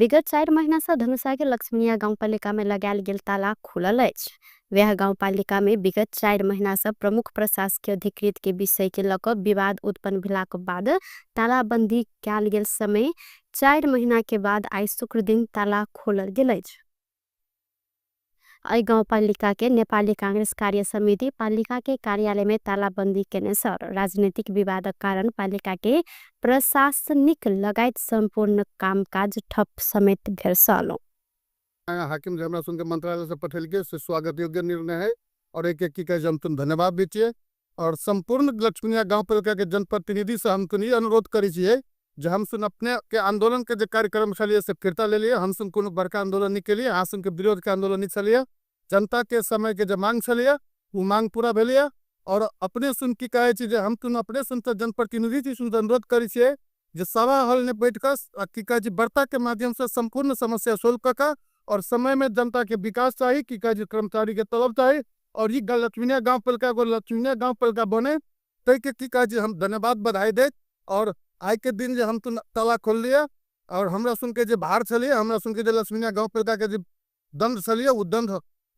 विगत 4 महीना से धनुषा के लक्ष्मीनिया गाउँपालिका में लगायल गेल ताला खुलल अछि। वएह गाउँपालिका में विगत 4 महीना से प्रमुख प्रशासकीय अधिकृत के विषय के लऽ कऽ विवाद उत्पन्न भेलाक बाद तालाबंदी कयल गेल समय 4 महीना के बाद आइ शुक्र दिन ताला खोलल गेल अछि। एहि गाउँपालिका के नेपाली कांग्रेस कार्य समिति पालिका के कार्यालय में तालाबंदी केने सर राजनीतिक विवादक कारण पालिका के प्रशासनिक लगायत संपूर्ण कामकाज ठप समेत भेल छल। हाकिम जे हमरा सुनके मंत्रालय से पठेलकै से स्वागत योग्य निर्णय है और एक एक की कहै हम तुम धन्यवाद भी छियै और संपूर्ण लक्ष्मीनिया गाँवपालिका के जनप्रतिनिधि से हम तुम ई अनुरोध करै छियै जे हम सुन अपने के आंदोलन के जे कार्यक्रम छलियै से फिरता लेलियै। हम सुन कोनो बड़का आंदोलन नहीं केलियै, अहाँ सुन के विरोध के आंदोलन नहीं छलियै। जनता के समय के जे मांग छलियै ओ मांग पूरा भेलियै और अपने सुन की कहै छी जे हम तुम अपने सुन तऽ जनप्रतिनिधि छी सुन अनुरोध करै छियै जे सभा हॉल में बैठ कऽ की कहै छी वार्ता के माध्यम से संपूर्ण समस्या सोल्व कऽ कऽ और समय में जनता के विकास चाही, की कहै छी कर्मचारी के तलब चाही और ई लक्ष्मीनिया गाँवपालिका एगो लक्ष्मीनिया गाँवपालिका बने ताहिके की कहै छी हम धन्यवाद बधाई दैत। और आइ के दिन जे हम तुम ताला खोललियै और हमरा सुनके जे भार छलियै, हमरा सुनके जे लक्ष्मीनिया गाँवपालिका के जे दंड छलियै ओ दंड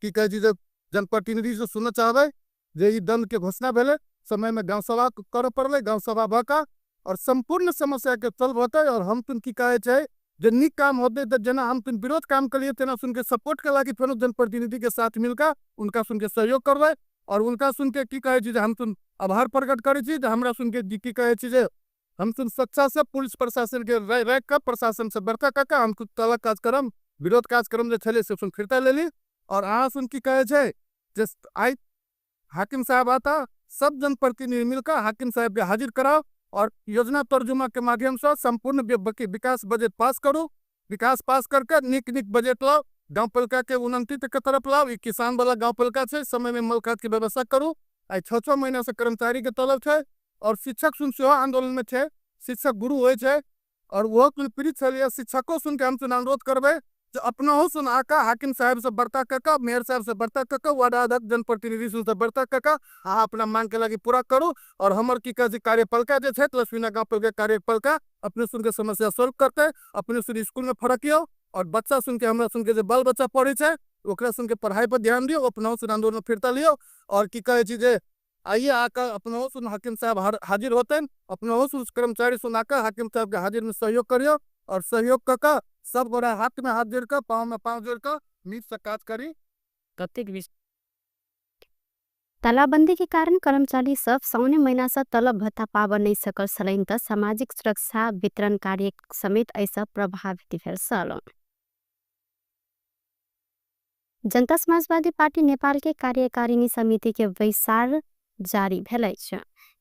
की कहै छी जे जनप्रतिनिधि से सुनऽ चाहबै जे ई दंड के घोषणा भेलै। समय में गाँव सभा करऽ पड़लै, गाँव सभा भऽ कऽ और संपूर्ण समस्या के सॉल्व होतै। और हम तुम की कहै छै जे नीक काम होतै तऽ जेना हम तुम विरोध काम करिए तेना सुन के सपोर्ट कला कि फेनो जनप्रतिनिधि के साथ मिलकर उनका सुन के सहयोग करबै। और उनका सुन के की कहै छी जे हम तुम आभार प्रकट करै छी जे हमरा सुन के की कहै छी जे हम सुन सच्चा से पुलिस प्रशासन के राखि कऽ प्रशासन से बड़का कऽ कऽ हम ताला कार्यक्रम विरोध कार्यक्रम जे छलै से सुन फिरता लेली। और अहाँ सुन की कहै छै जे आइ हाकिम साहब आता सब जनप्रतिनिधि मिलकर हाकिम साहब के हाजिर कराओ और योजना तर्जुमा के माध्यम से संपूर्ण विकास बजट पास करू। विकास पास करके नीक नीक बजट लाओ, गाँवपालिका के उन्नति के तरफ लाओ। ई किसान वाला गाँवपालिका छै, समय में मल खाद के व्यवस्था करू। आइ 6-6 महीना से कर्मचारी के तलब छै और शिक्षक सुन सेहो आंदोलन में छै, शिक्षक गुरु होइ छै और ओहो कुल पीड़ित छलियै। शिक्षको सुन के हम सुन अनुरोध करबै जे अपनहु सुन आके हाकिम साहब से वार्ता कऽ कऽ, मेयर साहब से वार्ता कऽ कऽ, वार्ड अध्यक्ष जनप्रतिनिधि सुन से वार्ता कऽ कऽ अहाँ अपना मांग के लागि पूरा करू। और हमर की कहै छै कार्यपालिका जे छै लक्ष्मीनिया गाँवपालिका कार्यपालिका अपने सुन के समस्या सॉल्व करतै। अपने सुन स्कूल में फड़कियौ और बच्चा सुन के हमरा सुन के जे बाल बच्चा पढ़ै छै ओकरा सुन के पढ़ाई पर ध्यान दियौ, अपनहु सुन आंदोलन फिरता लियौ। और की कहै छी जे आइए आकर अपनहु सुन हाकिम साहब हाजिर होतनि, अपनहु सुन कर्मचारी सुन आकर हाकिम साहब के हाजिर में सहयोग करियौ और सहयोग कऽ कऽ सब गोरा हाथ में हाथ जोड़ कऽ पाँव में पाँव जोड़ कऽ नीक से काज करी। कतेक तालाबंदी के कारण कर्मचारी सब साउने महीना से तलब भत्ता पाब नहीं सकल छलनि तऽ सामाजिक सुरक्षा वितरण कार्य समेत एहिसँ प्रभावित भेल छल। जनता समाजवादी पार्टी नेपाल के कार्यकारिणी समिति के बैसार जारी भेल अछि।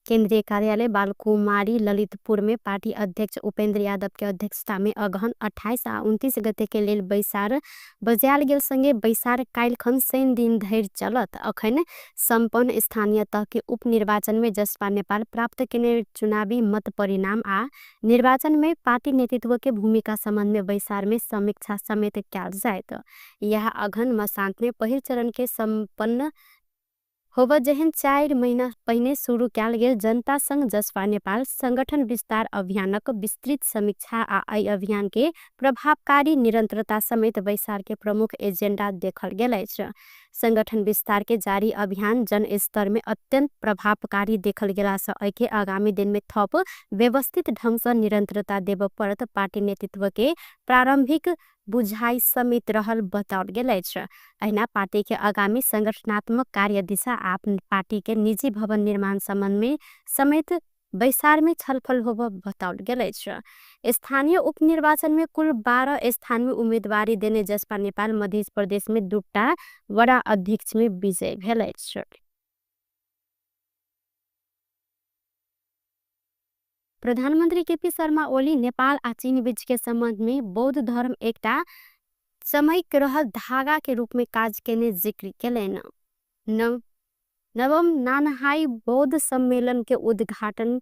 केंद्रीय कार्यालय बालकुमारी ललितपुर में पार्टी अध्यक्ष उपेंद्र यादव के अध्यक्षता में अगहन 28 आ 29 गते के लेल बैसार बजायल गेल संगे बैसार काल्हिखन शनि दिन धरि चलत। अखन संपन्न स्थानीय तह के उपनिर्वाचन में जसपा नेपाल प्राप्त केने चुनावी मत परिणाम आ निर्वाचन में पार्टी नेतृत्व के भूमिका संबंध में बैसार में समीक्षा समेत कयल जायत। यह अगहन मसांत में पहिल चरण के संपन्न होब जेहन 4 महीना पहिने शुरू कयल गेल जनता संग जसपा नेपाल संगठन विस्तार अभियानक विस्तृत समीक्षा आ एहि अभियान के प्रभावकारी निरंतरता समेत बैसार के प्रमुख एजेंडा देखल गेल अछि। संगठन विस्तार के जारी अभियान जन स्तर में अत्यंत प्रभावकारी देखल गेला सँ एहि के आगामी दिन में थप व्यवस्थित ढंग सँ निरंतरता देबऽ पड़त पार्टी नेतृत्व के प्रारंभिक बुझाइ समेत रहल बताओल गेल अछि। अहिना पार्टी के आगामी संगठनात्मक कार्य दिशा आ पार्टी के निजी भवन निर्माण संबंध में समेत बैसार में छलफल होब बताओल गेल अछि। स्थानीय उपनिर्वाचन में कुल 12 स्थान में उम्मीदवारी देने जसपा नेपाल मध्य प्रदेश में 2टा वडा अध्यक्ष में विजय भेल अछि। प्रधानमंत्री केपी शर्मा ओली नेपाल आ चीन बीच के संबंध में बौद्ध धर्म एकटा चमैक रहल धागा के रूप में काज केने जिक्र केलनि। नवम नानहाई बौद्ध सम्मेलन के उद्घाटन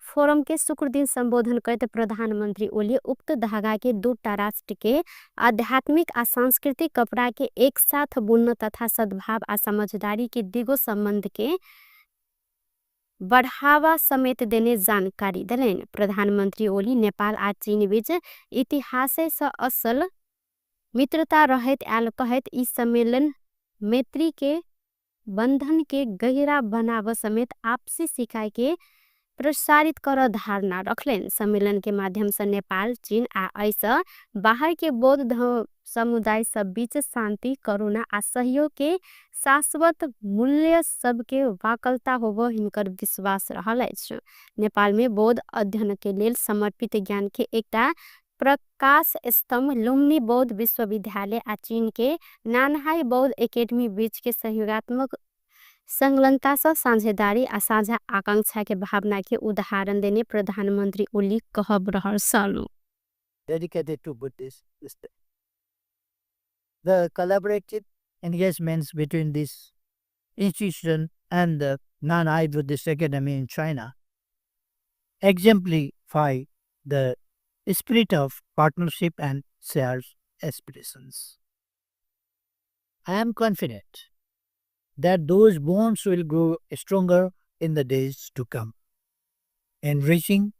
फोरम के शुक्र दिन संबोधन करते प्रधानमंत्री ओली उक्त धागा के 2टा राष्ट्र के आध्यात्मिक आ सांस्कृतिक कपड़ा के एक साथ बुनन तथा सद्भाव आ समझदारी के दिगो संबंध के बढ़ावा समेत देने जानकारी देलनि। प्रधानमन्त्री ओली नेपाल आ चीन बीच इतिहाससँ असल मित्रता रहैत आयल कहैत ई सम्मेलन मैत्री के बन्धन के गहिरा बनाव समेत आपसी सिकाइ के प्रसारित कर धारणा रखलेन। सम्मेलन के माध्यम से नेपाल, चीन आ ऐसा बाहर के बौद्ध समुदाय सब बीच शांति, करुणा आ सहयोग के शाश्वत मूल्य सबके वाकलता होबो हिनकर विश्वास रहल अछि। नेपाल में बौद्ध अध्ययन के लेल समर्पित ज्ञान के एकटा प्रकाश स्तंभ लुम्बिनी बौद्ध विश्वविद्यालय आ चीन के नानहाई बौद्ध एकेडमी बीच के सहयोगात्मक संलग्नता से साझेदारी आ साझा आकांक्षा के भावना के उदाहरण देने प्रधानमंत्री ओली कहब रहल छल। Dedicated to Buddhist system. The collaborative engagements between this institution and the Nanhai Buddhist Academy in China exemplify the spirit of partnership and shared aspirations. I am confident that those bonds will grow stronger in the days to come, enriching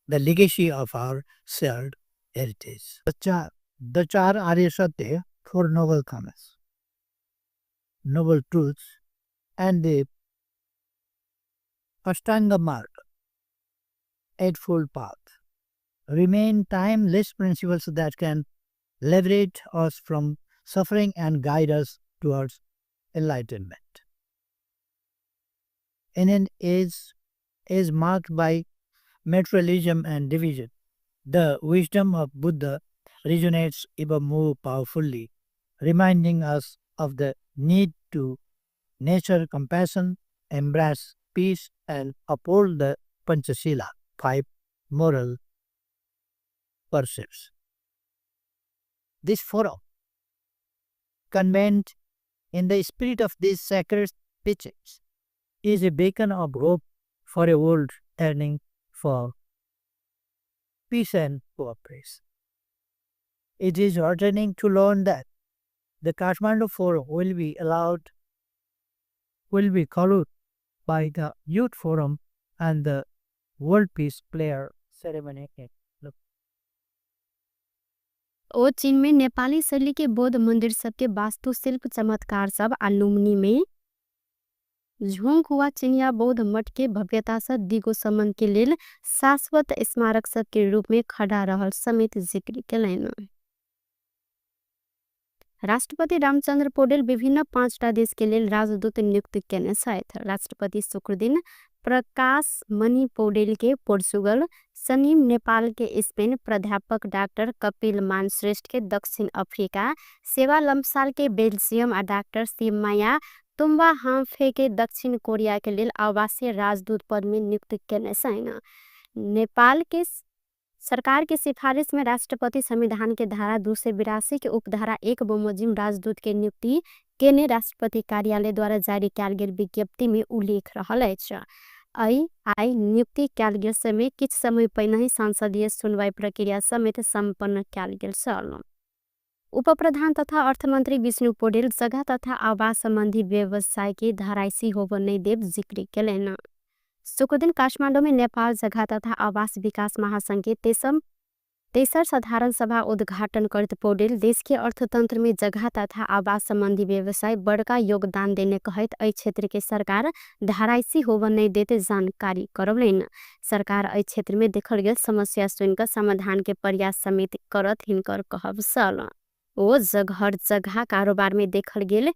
the legacy of our shared heritage. The Char Arya Satya, Four Noble Comments, Noble Truths, and the Ashtanga Marg, Eightfold Path, remain timeless principles that can liberate us from suffering and guide us towards enlightenment. In an age is marked by materialism and division, the wisdom of Buddha resonates even more powerfully, reminding us of the need to nurture compassion, embrace peace, and uphold the Panchasila, five moral precepts. This forum, convened in the spirit of these sacred teachings, is a beacon of hope for a world yearning for peace and cooperation. It is heartening to learn that the Kathmandu Forum will be followed by the Youth Forum and the World Peace Prayer Ceremony in ओ चीन में नेपाली शैली के बौद्ध मंदिर सबके वास्तुशिल्प चमत्कार सब आ लुम्बिनी में झोंगहुआ चिनिया बौद्ध मठ के भव्यता से दिगो संबंध के लेल शाश्वत स्मारक सब के रूप में खड़ा रहल समेत जिक्र केलनि। राष्ट्रपति रामचंद्र पौडेल विभिन्न 5टा देश के लेल राजदूत नियुक्त केने छथि। राष्ट्रपति शुक्रदिन प्रकाश मणि पौडेल के पोर्चुगल, सनीम नेपाल के स्पेन, प्राध्यापक डाक्टर कपिल मान श्रेष्ठ के दक्षिण अफ्रीका, सेवा लम्साल के बेल्जियम आ डाक्टर शिवमाया तुम्बा हाम्फे के दक्षिण कोरिया के लेल आवासीय राजदूत पद में नियुक्त केने छनि। नेपाल के सरकार के सिफारिश में राष्ट्रपति संविधान के धारा 282 के उपधारा 1 बमोजिम राजदूत के नियुक्ति केने राष्ट्रपति कार्यालय द्वारा जारी कयल गेल विज्ञप्ति में उल्लेख रहल अछि। आई नियुक्ति कयल गेल समय किछु समय पहिने संसदीय सुनवाई प्रक्रिया समेत सम्पन्न कयल गेल छल। उपप्रधान तथा अर्थमन्त्री विष्णु पौडेल जग्गा तथा आवास सम्बन्धी व्यवसाय के धराइसी होब नै देब जिक्र केलनि। शुक्रदिन काठमाडौँ में नेपाल जग्गा तथा आवास विकास महासंघ के तेसर साधारण सभा उद्घाटन करत पौडेल देश के अर्थतंत्र में जग्गा तथा आवास सम्बन्धी व्यवसाय बड़का योगदान देने कहैत एहि क्षेत्र के सरकार धराइसी होब नै देत जानकारी करौलनि। सरकार एहि क्षेत्र में देखल गेल समस्या सुनिकऽ समाधान के प्रयास समेत करत हिनकर कहब छल। ओ जगह जगह कारोबार में देखल गेल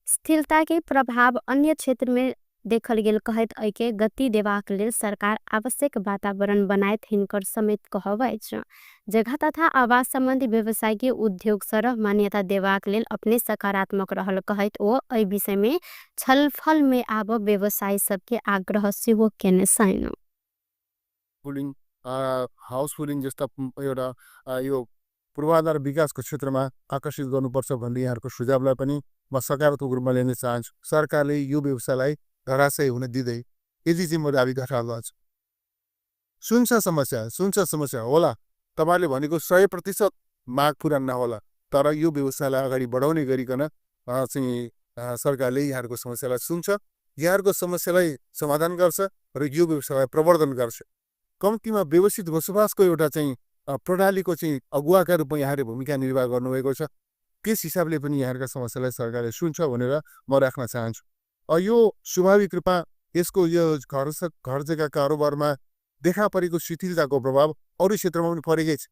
स्थिरता के प्रभाव अन्य क्षेत्र में देखल गेल कहैत एहि के गति देबाक लेल सरकार आवश्यक वातावरण बनायत हिनकर समेत कहब अछि। जगह तथा आवास सम्बन्धी व्यवसाय के उद्योग सरह मान्यता देबाक लेल अपने सकारात्मक रहल कहैत ओ एहि विषय में छलफल में आब व्यवसाय सबके आग्रह सेहो केने छनि। पुलिङ, हाउस पुलिङ जस्ता एउटा यो पूर्वाधार विकासको क्षेत्रमा आकर्षित गर्नुपर्छ भन्ने यहाँहरूको सुझावलाई पनि म सकारात्मक रूपमा लिन चाहन्छु। सरकारले यो व्यवसायलाई धराशयी हुन दिँदै यदि जिम्मेदारी घटाउँछ। सुन्छ समस्या, सुन्छ समस्या होला, तपाईँले भनेको 100% माग पुरा नहोला, तर यो व्यवसायलाई अगाडि बढाउने गरिकन चाहिँ सरकारले यहाँहरूको समस्यालाई सुन्छ यहाँहरूको समस्यालाई समाधान गर्छ र यो व्यवसायलाई प्रवर्धन गर्छ। कम्तीमा व्यवस्थित बसोबासको एउटा चाहिँ प्रणालीको चाहिँ अगुवाका रूपमा यहाँहरूले भूमिका निर्वाह गर्नुभएको छ। त्यस हिसाबले पनि यहाँहरूका समस्यालाई सरकारले सुन्छ भनेर म राख्न चाहन्छु। यो स्वाभाविक रूपमा यसको यो घर जग्गा कारोबारमा देखा परेको शिथिलताको प्रभाव अरू क्षेत्रमा पनि परेकै छ।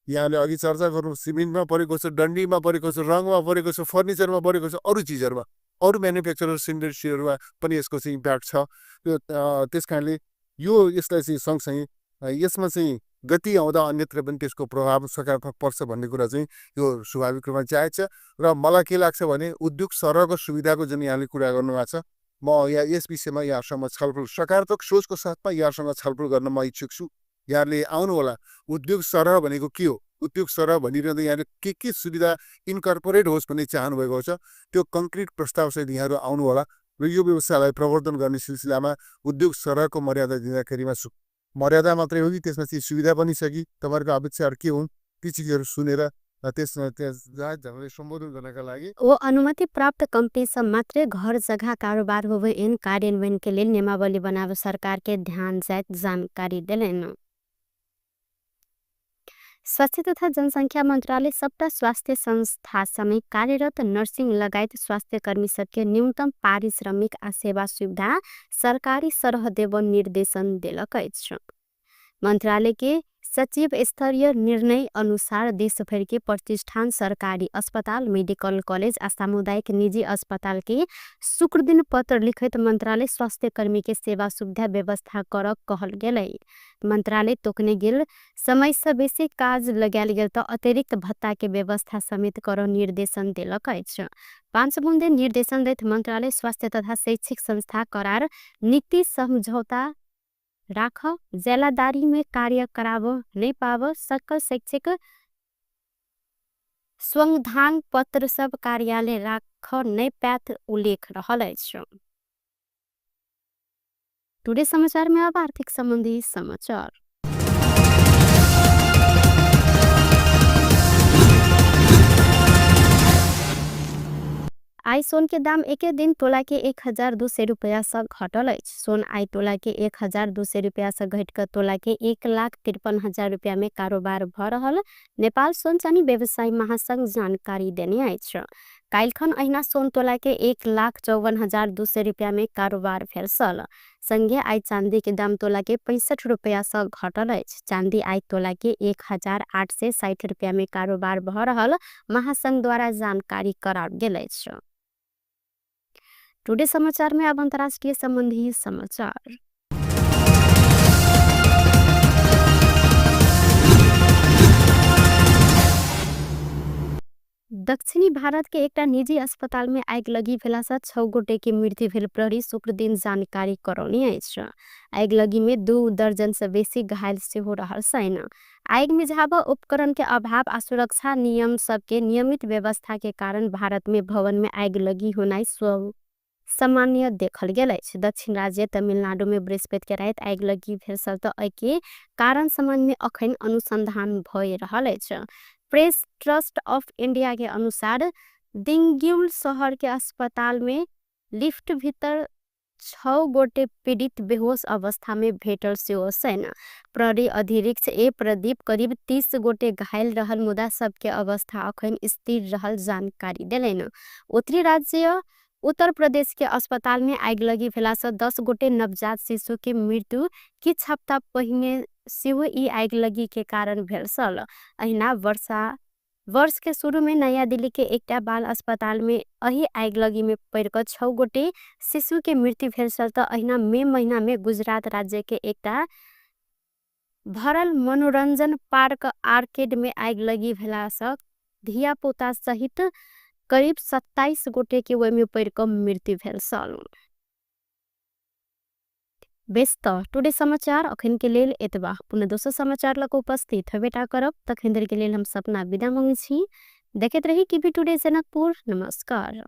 यहाँले अघि चर्चा गर्नु, सिमेन्टमा परेको छ, डन्डीमा परेको छ, रङमा परेको छ, फर्निचरमा परेको छ, अरू चिजहरूमा, अरू म्यानुफ्याक्चरर्स इन्डस्ट्रीहरूमा पनि यसको चाहिँ इम्प्याक्ट छ। त्यो त्यस कारणले यो यसलाई चाहिँ सँगसँगै यसमा चाहिँ गति आउँदा अन्यत्र पनि त्यसको प्रभाव सकारात्मक पर्छ भन्ने कुरा चाहिँ यो स्वाभाविक रूपमा जायज छ। र मलाई के लाग्छ भने उद्योग सरहको सुविधाको जुन यहाँले कुरा गर्नुभएको छ, म यहाँ यस विषयमा यहाँसँग छलफल सकारात्मक सोचको साथमा यहाँसँग छलफल गर्न म इच्छुक छु। यहाँले आउनुहोला। उद्योग सरह भनेको के हो, उद्योग सरह भनिरहँदा यहाँले के के सुविधा इन्कर्पोरेट होस् भन्ने चाहनुभएको छ, त्यो कङ्क्रिट प्रस्तावसहित यहाँहरू आउनुहोला र यो व्यवसायलाई प्रवर्धन गर्ने सिलसिलामा उद्योग सरहको मर्यादा दिँदाखेरिमा मर्यादा मात्रै हो कि त्यसमा चाहिँ सुविधा पनि छ कि, तपाईँहरूको अपेक्षाहरू के हुन्, ती चिजहरू सुनेर त्यस जायज ढङ्गले सम्बोधन गर्नका लागि ओ अनुमति प्राप्त कंपनी सब मात्रै घर जग्गा कारोबार होवे एन कार्यान्वयन के लेल नियमावली बनावे सरकार के ध्यान जायत जानकारी देलनि। स्वास्थ्य तथा जनसंख्या मन्त्रालय सबटा स्वास्थ्य संस्था समेत कार्यरत नर्सिंग लगायत स्वास्थ्य कर्मी सबके न्यूनतम पारिश्रमिक आ सेवा सुविधा सरकारी सरह देब निर्देशन देलक अछि। मंत्रालय के सचिव स्तरीय निर्णय अनुसार देशभर के प्रतिष्ठान, सरकारी अस्पताल, मेडिकल कॉलेज आ सामुदायिक निजी अस्पताल के शुक्र दिन पत्र लिखित मंत्रालय स्वास्थ्य कर्मी के सेवा सुविधा व्यवस्था कर कहल गेलै। मंत्रालय तोकने गेल समय से बेसी काज लगायल गेल त अतिरिक्त भत्ता के व्यवस्था समेत कर निर्देशन देलक अछि। 5 बुँदे निर्देशन दैत मंत्रालय स्वास्थ्य तथा शैक्षिक संस्था करार नीति समझौता राख, जेलादारी में कार्य कराब नहीं पाब सकल शैक्षिक संविधान पत्र सब कार्यालय राख नहीं पात उल्लेख रहल अछि। टुडे समाचार में अब आर्थिक संबंधी समाचार। आई सोन के दाम एके दिन तोला के 1200 रुपया से घटल अछि। सोन आई तोला के 1200 रुपया से घटकर तोला के 1,53,000 रुपया में कारोबार भ रहल नेपाल सोन चानी व्यवसायी महासंघ जानकारी देने अछि। काल्हिखन अहिना सोन तोला के 1,54,200 रुपया में कारोबार भेल छल। संगे आई चांदी के दाम तोला के 65 रुपया से घटल अछि। चांदी आई तोला के 1860 रुपया में कारोबार भ रहल महासंघ द्वारा जानकारी कराओल गेल अछि। टुडे समाचार में अब अंतर्राष्ट्रीय संबंधी समाचार। दक्षिणी भारत के एकटा निजी अस्पताल में आगिलगी भेला से 6 गोटे के मृत्यु भेल प्रहरी शुक्र दिन जानकारी करौने अछि। आगिलगी में 2 दर्जन से बेसी घायल सेहो रहल छनि। आगि मिझाब उपकरण के अभाव आ सुरक्षा नियम सबके नियमित व्यवस्था के कारण भारत में भवन में आगिलगी होनाइ सामान्य देखल गेल अछि। दक्षिण राज्य तमिलनाडु में बृहस्पति के राति आगिलगी भेल छल त एहि के कारण संबंध में अखन अनुसंधान भए रहल अछि। प्रेस ट्रस्ट ऑफ इंडिया के अनुसार दिंग्युल शहर के अस्पताल में लिफ्ट भीतर 6 गोटे पीड़ित बेहोश अवस्था में भेटल सेहो छनि। प्रहरी अधीक्षक ए प्रदीप करीब 30 गोटे घायल रहल मुदा सबके अवस्था अखन स्थिर रहल जानकारी देलनि। उत्तरी राज्य उत्तर प्रदेश के अस्पताल में आगिलगी भेला से 10 गोटे नवजात शिशु के मृत्यु किछ हप्ता पहिने सेहो ई आगिलगी के कारण भेल छल। अहिना वर्ष के शुरू में नया दिल्ली के एकटा बाल अस्पताल में अही आगिलगी में पड़ि क 6 गोटे शिशु के मृत्यु भेल छल त अहिना मई महीना में गुजरात राज्य के एकटा भरल मनोरंजन पार्क आर्केड में आगिलगी भेला से धियापुता सहित करीब 27 गोटे के ओहिमे पड़ि क मृत्यु भेल छल। बेस त टुडे समाचार अखन के लेल एतबा। पुनः दोसर समाचार लग उपस्थित होबेटा करब। तखन धरि के लेल हम सपना विदा मांगै छी। देखैत रही केबी टुडे जनकपुर। नमस्कार।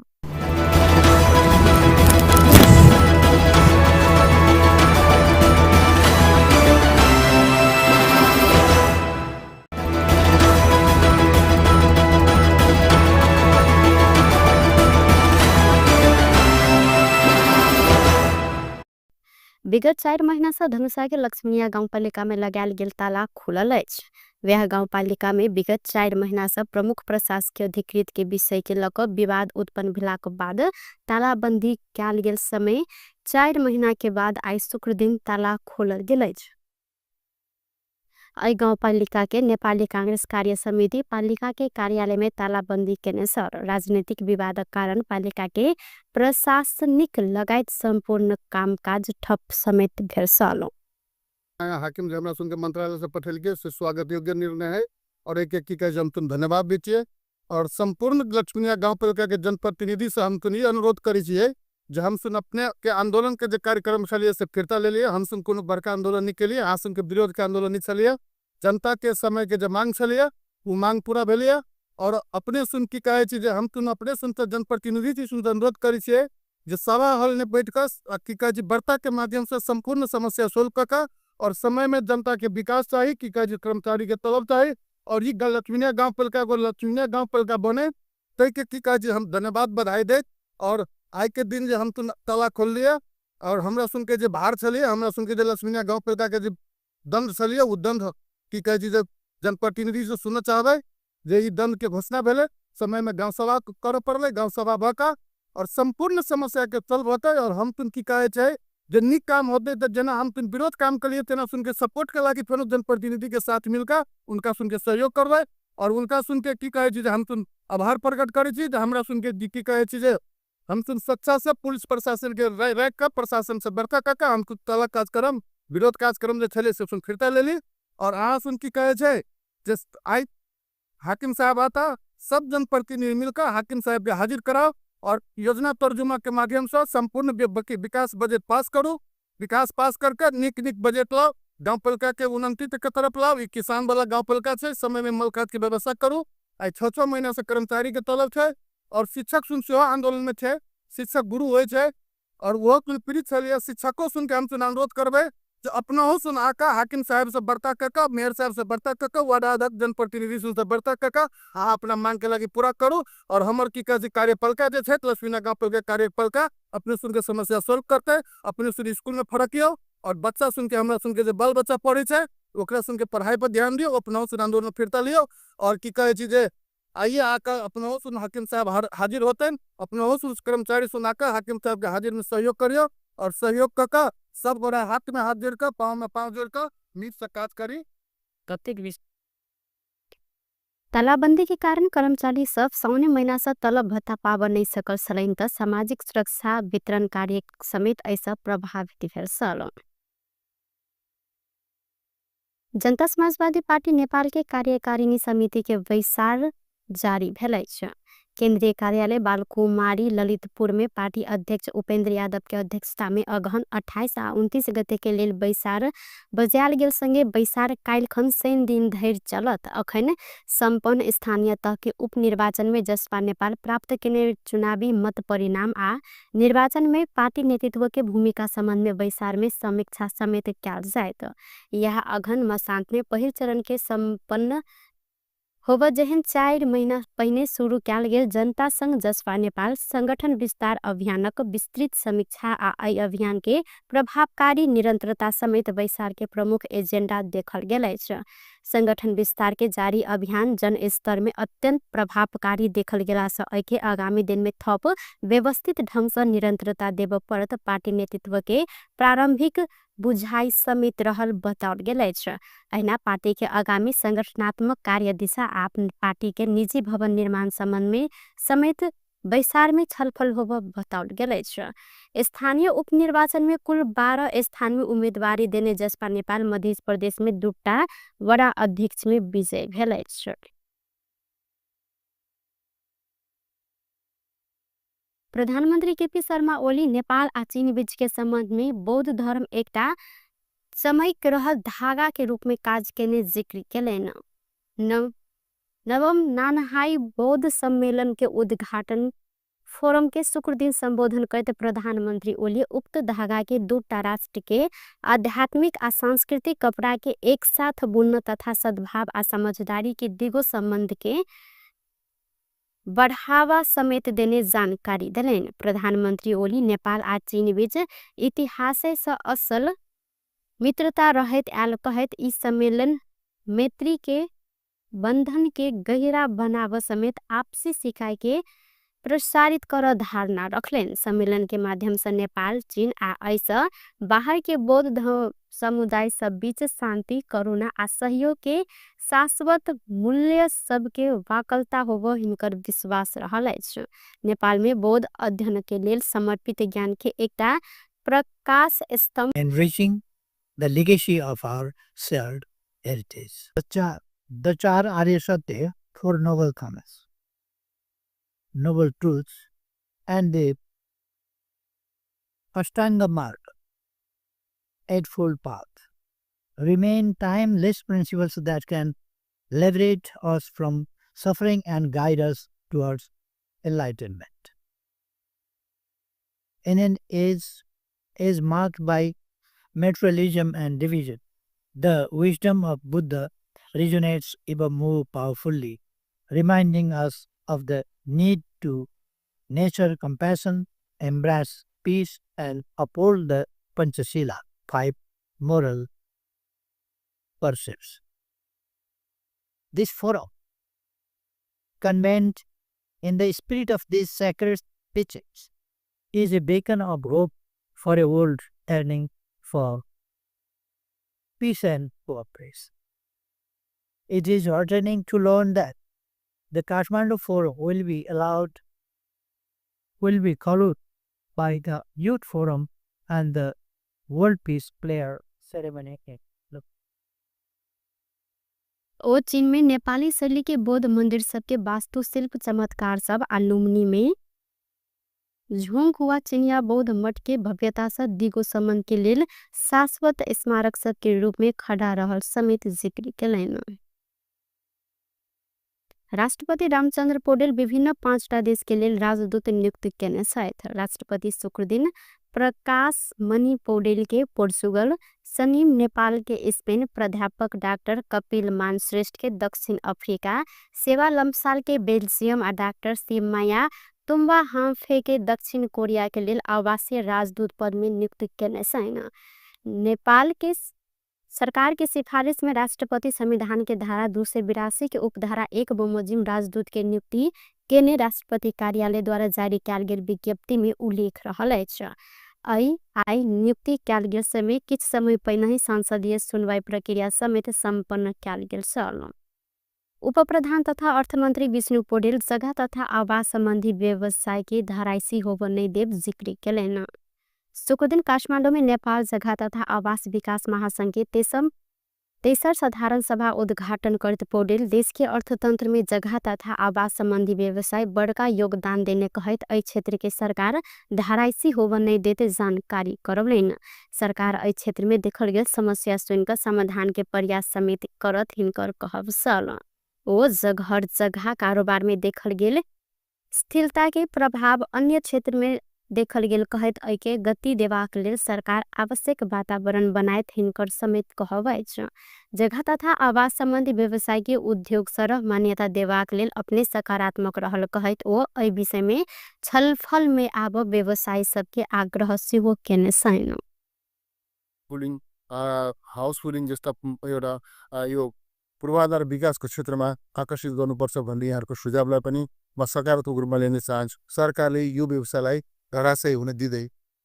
विगत 4 महिना से धनुषा के लक्ष्मीनिया गाउँपालिका में लगायल गेल ताला खुलल अछि। वएह गाउँपालिका में विगत 4 महिना से प्रमुख प्रशासकीय अधिकृत के विषय के लऽ कऽ विवाद उत्पन्न भेलाक बाद तालाबंदी कयल गेल समय 4 महीना के बाद आइ शुक्र दिन ताला खोलल गेल अछि। एहि गाउँपालिका के नेपाली कांग्रेस कार्य समिति पालिका के कार्यालय में तालाबंदी केने सर राजनीतिक विवादक कारण पालिका के प्रशासनिक लगायत संपूर्ण कामकाज ठप समेत भेल छल। हाकिम जे हमरा सुनके मंत्रालय से पठेलकै से स्वागत योग्य निर्णय है और एक एक की कहै हम तुम धन्यवाद भी छियै और संपूर्ण लक्ष्मीनिया गाँवपालिका के जनप्रतिनिधि से हम तुम ई अनुरोध करै छियै जे हम सुन अपने के आंदोलन के जे कार्यक्रम छलियै से फिरता लेलियै। हम सुन कोनो बड़का आंदोलन नहीं केलियै, अहाँ सुन के विरोध के आंदोलन नहीं छलियै। जनता के समय के जे मांग छलियै ओ मांग पूरा भेलियै और अपने सुन की कहै छी जे हम तुम अपने सुन तऽ जनप्रतिनिधि छी सुन अनुरोध करै छियै जे सभा हॉल में बैठ कऽ की कहै छै वार्ता के माध्यम से संपूर्ण समस्या सोल्व कऽ कऽ और समय में जनता के विकास चाही, की कहै छै कर्मचारी के तलब चाही और ई लक्ष्मीनिया गाँवपालिका एगो लक्ष्मीनिया गाँवपालिका बने ताहिके की कहै छै हम धन्यवाद बधाई दैत। और आइ के दिन जे हम तुम ताला खोललियै और हमरा सुनके जे भार छलियै, हमरा सुनके जे लक्ष्मीनिया गाँवपालिका के जे दंड छलियै ओ दंड की कहै छै जे जनप्रतिनिधि से सुनऽ चाहबै जे ई दंड के घोषणा भेलै। समय में गाँव सभा करऽ पड़लै, गाँव सभा भऽ कऽ और संपूर्ण समस्या के सॉल्व होतै। और हम तुम की कहै छै जे नीक काम होतै तऽ जेना हम तुम विरोध काम करिए तेना सुनके सपोर्ट कला कि फेरो जनप्रतिनिधि के साथ मिलकर उनका सुनके सहयोग करबै। और उनका सुनके की कहै छी जे हम तुम आभार प्रकट करै छी जे हमरा सुनके की कहै छी जे हम सुन सच्चा से पुलिस प्रशासन के राखि कऽ प्रशासन से बड़का कऽ कऽ हम ताला कार्यक्रम विरोध कार्यक्रम जे छलै से सुन फिरता लेली। और अहाँ सुन की कहै छै जे आइ हाकिम साहब आता सब जनप्रतिनिधि मिलकर हाकिम साहब के हाजिर कराओ और योजना तर्जुमा के माध्यम से संपूर्ण विकास बजट पास करू। विकास पास करके नीक नीक बजट लाओ, गाँवपालिका के उन्नति के तरफ लाओ। ई किसान वाला गाँवपालिका छै, समय में मल खाद के व्यवस्था करू। आइ 6-6 महीना से कर्मचारी के तलब छै और शिक्षक सुन सेहो आंदोलन में छै, शिक्षक गुरु होइ छै और ओहो कुल पीड़ित छलियै। शिक्षको सुन के हम सुन अनुरोध करबै जे अपनहु सुन आका हाकिम साहब से वार्ता कऽ कऽ, मेयर साहब से वार्ता कऽ कऽ, वार्ड अध्यक्ष जनप्रतिनिधि सुन से वार्ता कऽ कऽ अहाँ अपना मांग के लागि पूरा करू। और हमर की कहै छै कार्यपालिका जे छै लक्ष्मीनिया गाँवपालिका कार्यपालिका अपने सुन के समस्या सॉल्व करतै। अपने सुन स्कूल में फड़कियौ और बच्चा सुन के हमरा सुन के जे बाल बच्चा पढ़ै छै ओकरा सुन के पढ़ाई पर ध्यान दियौ, अपनहु सुन आंदोलन फिरता लियौ। और की कहै छी जे आइए आकर अपनहु सुन हाकिम साहब हाजिर होतनि, अपनहु सुन कर्मचारी सुन आकर हाकिम साहब के हाजिर में सहयोग करियौ और सहयोग कऽ कऽ सब गोरा हाथ में हाथ जोड़ कऽ पाँव में पाँव जोड़ कऽ नीक से काज करी। कतेक तालाबंदी के कारण कर्मचारी सब साउने महीना से तलब भत्ता पाबऽ नहीं सकल छलनि तऽ सामाजिक सुरक्षा वितरण कार्य समेत एहिसँ प्रभावित भेल छल। जनता समाजवादी पार्टी नेपाल के कार्यकारिणी समिति के बैसार जारी भेल अछि। केंद्रीय कार्यालय बालकुमारी ललितपुर में पार्टी अध्यक्ष उपेंद्र यादव के अध्यक्षता में अगहन 28 आ 29 गते के लेल बैसार बजायल गेल संगे बैसार काल्हिखन शनि दिन धरि चलत। अखन संपन्न स्थानीय तह के उपनिर्वाचन में जसपा नेपाल प्राप्त केने चुनावी मत परिणाम आ निर्वाचन में पार्टी नेतृत्व के भूमिका संबंध में बैसार में समीक्षा समेत कयल जायत। यह अगहन मसांत में पहिल चरण के संपन्न होब जेहन 4 महीना पहिने शुरू कयल गेल जनता संग जसपा नेपाल संगठन विस्तार अभियानक विस्तृत समीक्षा आ एहि अभियान के प्रभावकारी निरंतरता समेत बैसार के प्रमुख एजेंडा देखल गेल अछि। संगठन विस्तार के जारी अभियान जन स्तर में अत्यंत प्रभावकारी देखल गेला सँ एहि के आगामी दिन में थप व्यवस्थित ढंग सँ निरंतरता देबऽ पड़त पार्टी नेतृत्व के प्रारंभिक बुझाइ समेत रहल बताओल गेल अछि। अहिना पार्टी के आगामी संगठनात्मक कार्य दिशा आ पार्टी के निजी भवन निर्माण संबंध में समेत बैसार में छलफल होब बताओल गेल अछि। स्थानीय उपनिर्वाचन में कुल 12 स्थान में उम्मीदवारी देने जसपा नेपाल मध्य प्रदेश में 2टा वडा अध्यक्ष में विजय भेल अछि। प्रधानमंत्री केपी शर्मा ओली नेपाल आ चीन बीच के संबंध में बौद्ध धर्म एकटा चमैक रहल धागा के रूप में काज केने जिक्र केलनि। नवम नानहाई बौद्ध सम्मेलन के उद्घाटन फोरम के शुक्र दिन संबोधन करते प्रधानमंत्री ओली उक्त धागा के 2टा राष्ट्र के आध्यात्मिक आ सांस्कृतिक कपड़ा के एक साथ बुनन तथा सद्भाव आ समझदारी के दिगो संबंध के बढ़ावा समेत देने जानकारी देलनि। प्रधानमन्त्री ओली नेपाल आ चीनबीच इतिहाससँ असल मित्रता रहैत आयल कहैत ई सम्मेलन मैत्रीके बन्धनके गहिरा बनाब समेत आपसी सिकाइके प्रसारित कर धारणा रखलनि। सम्मेलनके माध्यमसँ नेपाल, चीन आ एहिसँ बाहरके बौद्ध समुदाय सब बीच शान्ति, करुणा आ सहयोगके शाश्वत मूल्य सबके वाकलता होब हिनकर विश्वास रहल अछि। नेपालमे बौद्ध अध्ययनके लेल समर्पित ज्ञानके एकटा प्रकाश स्तम्भ enriching the legacy of our shared heritage. The Char Arya Satya, Four Noble Comments, Noble Truths, and the Ashtanga Marga, Eightfold Path, remain timeless principles that can liberate us from suffering and guide us towards enlightenment. In an age is marked by materialism and division, the wisdom of Buddha resonates even more powerfully, reminding us of the need to nurture compassion, embrace peace, and uphold the Panchasila, five moral precepts. This forum, convened in the spirit of these sacred teachings, is a beacon of hope for a world yearning for peace and cooperation. It is heartening to learn that the Kathmandu Forum will be followed by the Youth Forum and the World Peace Prayer Ceremony in ओ चीनमे नेपाली शैलीके बौद्ध मन्दिर सबके वास्तुशिल्प चमत्कार सब आ लुम्बिनीमे झोङखुवा चिनिया बौद्ध मठके भव्यतासँ दिगो सम्बन्धके लेल शाश्वत स्मारक सबके रूपमे खडा रहल समेत जिक्र केलनि। राष्ट्रपति रामचन्द्र पौडेल विभिन्न 5टा देशके लेल राजदूत नियुक्त केने छथि। राष्ट्रपति शुक्रदिन प्रकाश मणि पौडेलके पोर्चुगल, सनिम नेपालके स्पेन, प्राध्यापक डाक्टर कपिल मान श्रेष्ठके दक्षिण अफ्रिका, सेवा लम्सालके बेल्जियम आ डाक्टर शिवमाया तुम्बा हाम्फेके दक्षिण कोरियाके लेल आवासीय राजदूत पदमे नियुक्त केने छनि। नेपालके सरकार के सिफारिश में राष्ट्रपति संविधान के धारा 282 के उपधारा 1 बमोजिम राजदूत के नियुक्ति केने राष्ट्रपति कार्यालय द्वारा जारी कयल गेल विज्ञप्ति में उल्लेख रहल अछि। अइ आइ नियुक्ति कयल गेल समय किछु समय पहिने ही संसदीय सुनवाई प्रक्रिया समेत सम्पन्न कयल गेल छल। उपप्रधान तथा अर्थमन्त्री विष्णु पौडेल जग्गा तथा आवास सम्बन्धी व्यवसाय के धराइसी होब नै देब जिक्र केलनि। शुक्रदिन काठमाडौँ में नेपाल जग्गा तथा आवास विकास महासंघ के तेसर साधारण सभा उद्घाटन करत पौडेल देश के अर्थतंत्र में जग्गा तथा आवास सम्बन्धी व्यवसाय बड़का योगदान देने कहैत एहि क्षेत्र के सरकार धराइसी होब नै देते जानकारी करौलनि। सरकार एहि क्षेत्र में देखल गेल समस्या सुनिकऽ समाधान के प्रयास समेत करत हिनकर कहब छल। ओ जगहर जगह कारोबार में देखल गेल स्थिरता के प्रभाव अन्य क्षेत्र में देखल गेल कहैत एहिके गति देबाक लेल सरकार आवश्यक वातावरण बनायत हिनकर समेत कहब अछि। जगह तथा आवास सम्बन्धी व्यवसाय के उद्योग सरह मान्यता देबाक लेल अपने सकारात्मक रहल कहैत ओ एहि विषय में छलफल में आब व्यवसाय सबके आग्रह सेहो केने छनि। पुलिङ, हाउस पुलिङ जस्ता एउटा यो पूर्वाधार विकासको क्षेत्रमा आकर्षित गर्नुपर्छ भन्ने यहाँहरूको सुझावलाई पनि म सकारात्मक रूपमा लिन चाहन्छु। सरकारले यो व्यवसायलाई धराशयी हुन दिँदै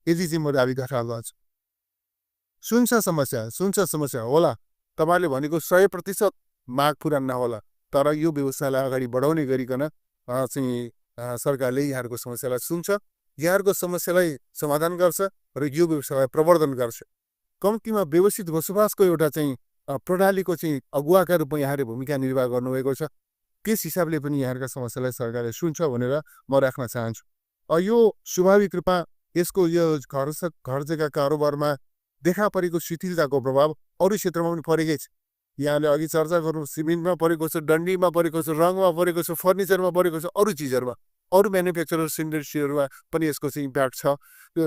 यदि चाहिँ म दाबी गर्छु। सुन्छ समस्या, सुन्छ समस्या होला, तपाईँले भनेको 100% माग पुरा नहोला, तर यो व्यवसायलाई अगाडि बढाउने गरिकन चाहिँ सरकारले यहाँहरूको समस्यालाई सुन्छ, यहाँहरूको समस्यालाई समाधान गर्छ र यो व्यवसायलाई प्रवर्धन गर्छ। कम्तीमा व्यवस्थित बसोबासको एउटा चाहिँ प्रणालीको चाहिँ अगुवाका रूपमा यहाँहरूले भूमिका निर्वाह गर्नुभएको छ। त्यस हिसाबले पनि यहाँहरूका समस्यालाई सरकारले सुन्छ भनेर म राख्न चाहन्छु। यो स्वाभाविक रूपमा यसको यो घर जग्गा कारोबारमा देखा परेको शिथिलताको प्रभाव अरू क्षेत्रमा पनि परेकै छ। यहाँले अघि चर्चा गर्नु, सिमेन्टमा परेको छ, डन्डीमा परेको छ, रङमा परेको छ, फर्निचरमा परेको छ, अरू चिजहरूमा, अरू म्यानुफ्याक्चरर्स इन्डस्ट्रीहरूमा पनि यसको चाहिँ इम्प्याक्ट छ। त्यो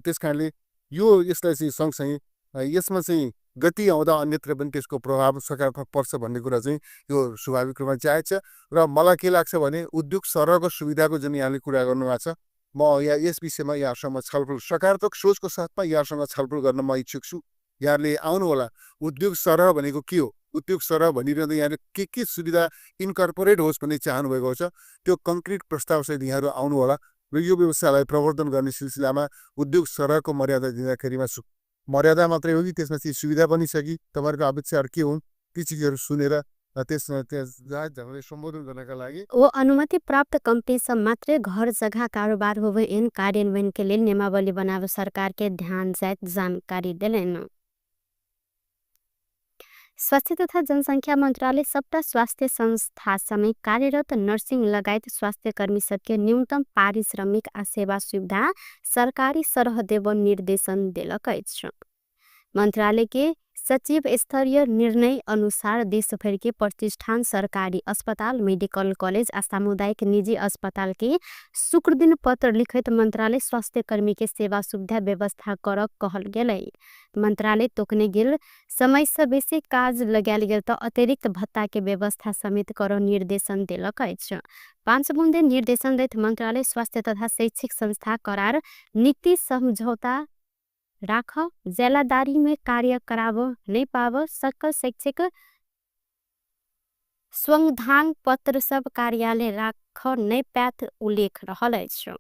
त्यस कारणले यो यसलाई चाहिँ सँगसँगै यसमा चाहिँ गति आउँदा अन्यत्र पनि त्यसको प्रभाव सकारात्मक पर्छ भन्ने कुरा चाहिँ यो स्वाभाविक रूपमा जायज छ। र मलाई के लाग्छ भने उद्योग सरहको सुविधाको जुन यहाँले कुरा गर्नुभएको छ, म यहाँ यस विषयमा यहाँसँग छलफल सकारात्मक सोचको साथमा यहाँसँग छलफल गर्न म इच्छुक छु। यहाँले आउनुहोला। उद्योग सरह भनेको के हो, उद्योग सरह भनिरहँदा यहाँले के के सुविधा इन्कर्पोरेट होस् भन्ने चाहनुभएको छ, त्यो कङ्क्रिट प्रस्तावसहित यहाँहरू आउनुहोला र यो व्यवसायलाई प्रवर्धन गर्ने सिलसिलामा उद्योग सरहको मर्यादा दिँदाखेरिमा मर्यादा मात्रै हो कि त्यसमा चाहिँ सुविधा पनि छ कि, तपाईँहरूको अपेक्षाहरू के हुन्, ती चिजहरू सुनेर त्यसमा त्यस ढङ्गले सम्बोधन गर्नका लागि ओ अनुमति प्राप्त कंपनी सब मात्रै घर जग्गा कारोबार होवे एन कार्यान्वयन के लेल नियमावली बनावे सरकार के ध्यान जाइत जानकारी देलनि। स्वास्थ्य तथा जनसंख्या मन्त्रालय सबटा स्वास्थ्य संस्था समेत कार्यरत नर्सिंग लगायत स्वास्थ्य कर्मी सबके न्यूनतम पारिश्रमिक आ सेवा सुविधा सरकारी सरह देब निर्देशन देलक अछि। मन्त्रालय के सचिव स्तरीय निर्णय अनुसार देशभर के प्रतिष्ठान, सरकारी अस्पताल, मेडिकल कॉलेज आ सामुदायिक निजी अस्पताल के शुक्रदिन पत्र लिखैत मन्त्रालय स्वास्थ्य कर्मी के सेवा सुविधा व्यवस्था कर कहल गेलै। मन्त्रालय तोकने गेल समय से बेसी काज लगायल गेल त अतिरिक्त भत्ता के व्यवस्था समेत कर निर्देशन देलक अछि। 5 बुँदे निर्देशन दैत मन्त्रालय स्वास्थ्य तथा शैक्षिक संस्था करार नीति समझौता राख, जेलादारी में कार्य कराब नहीं पाब सकल शैक्षिक संविधान पत्र सब कार्यालय राख नहीं पात उल्लेख रहल अछि।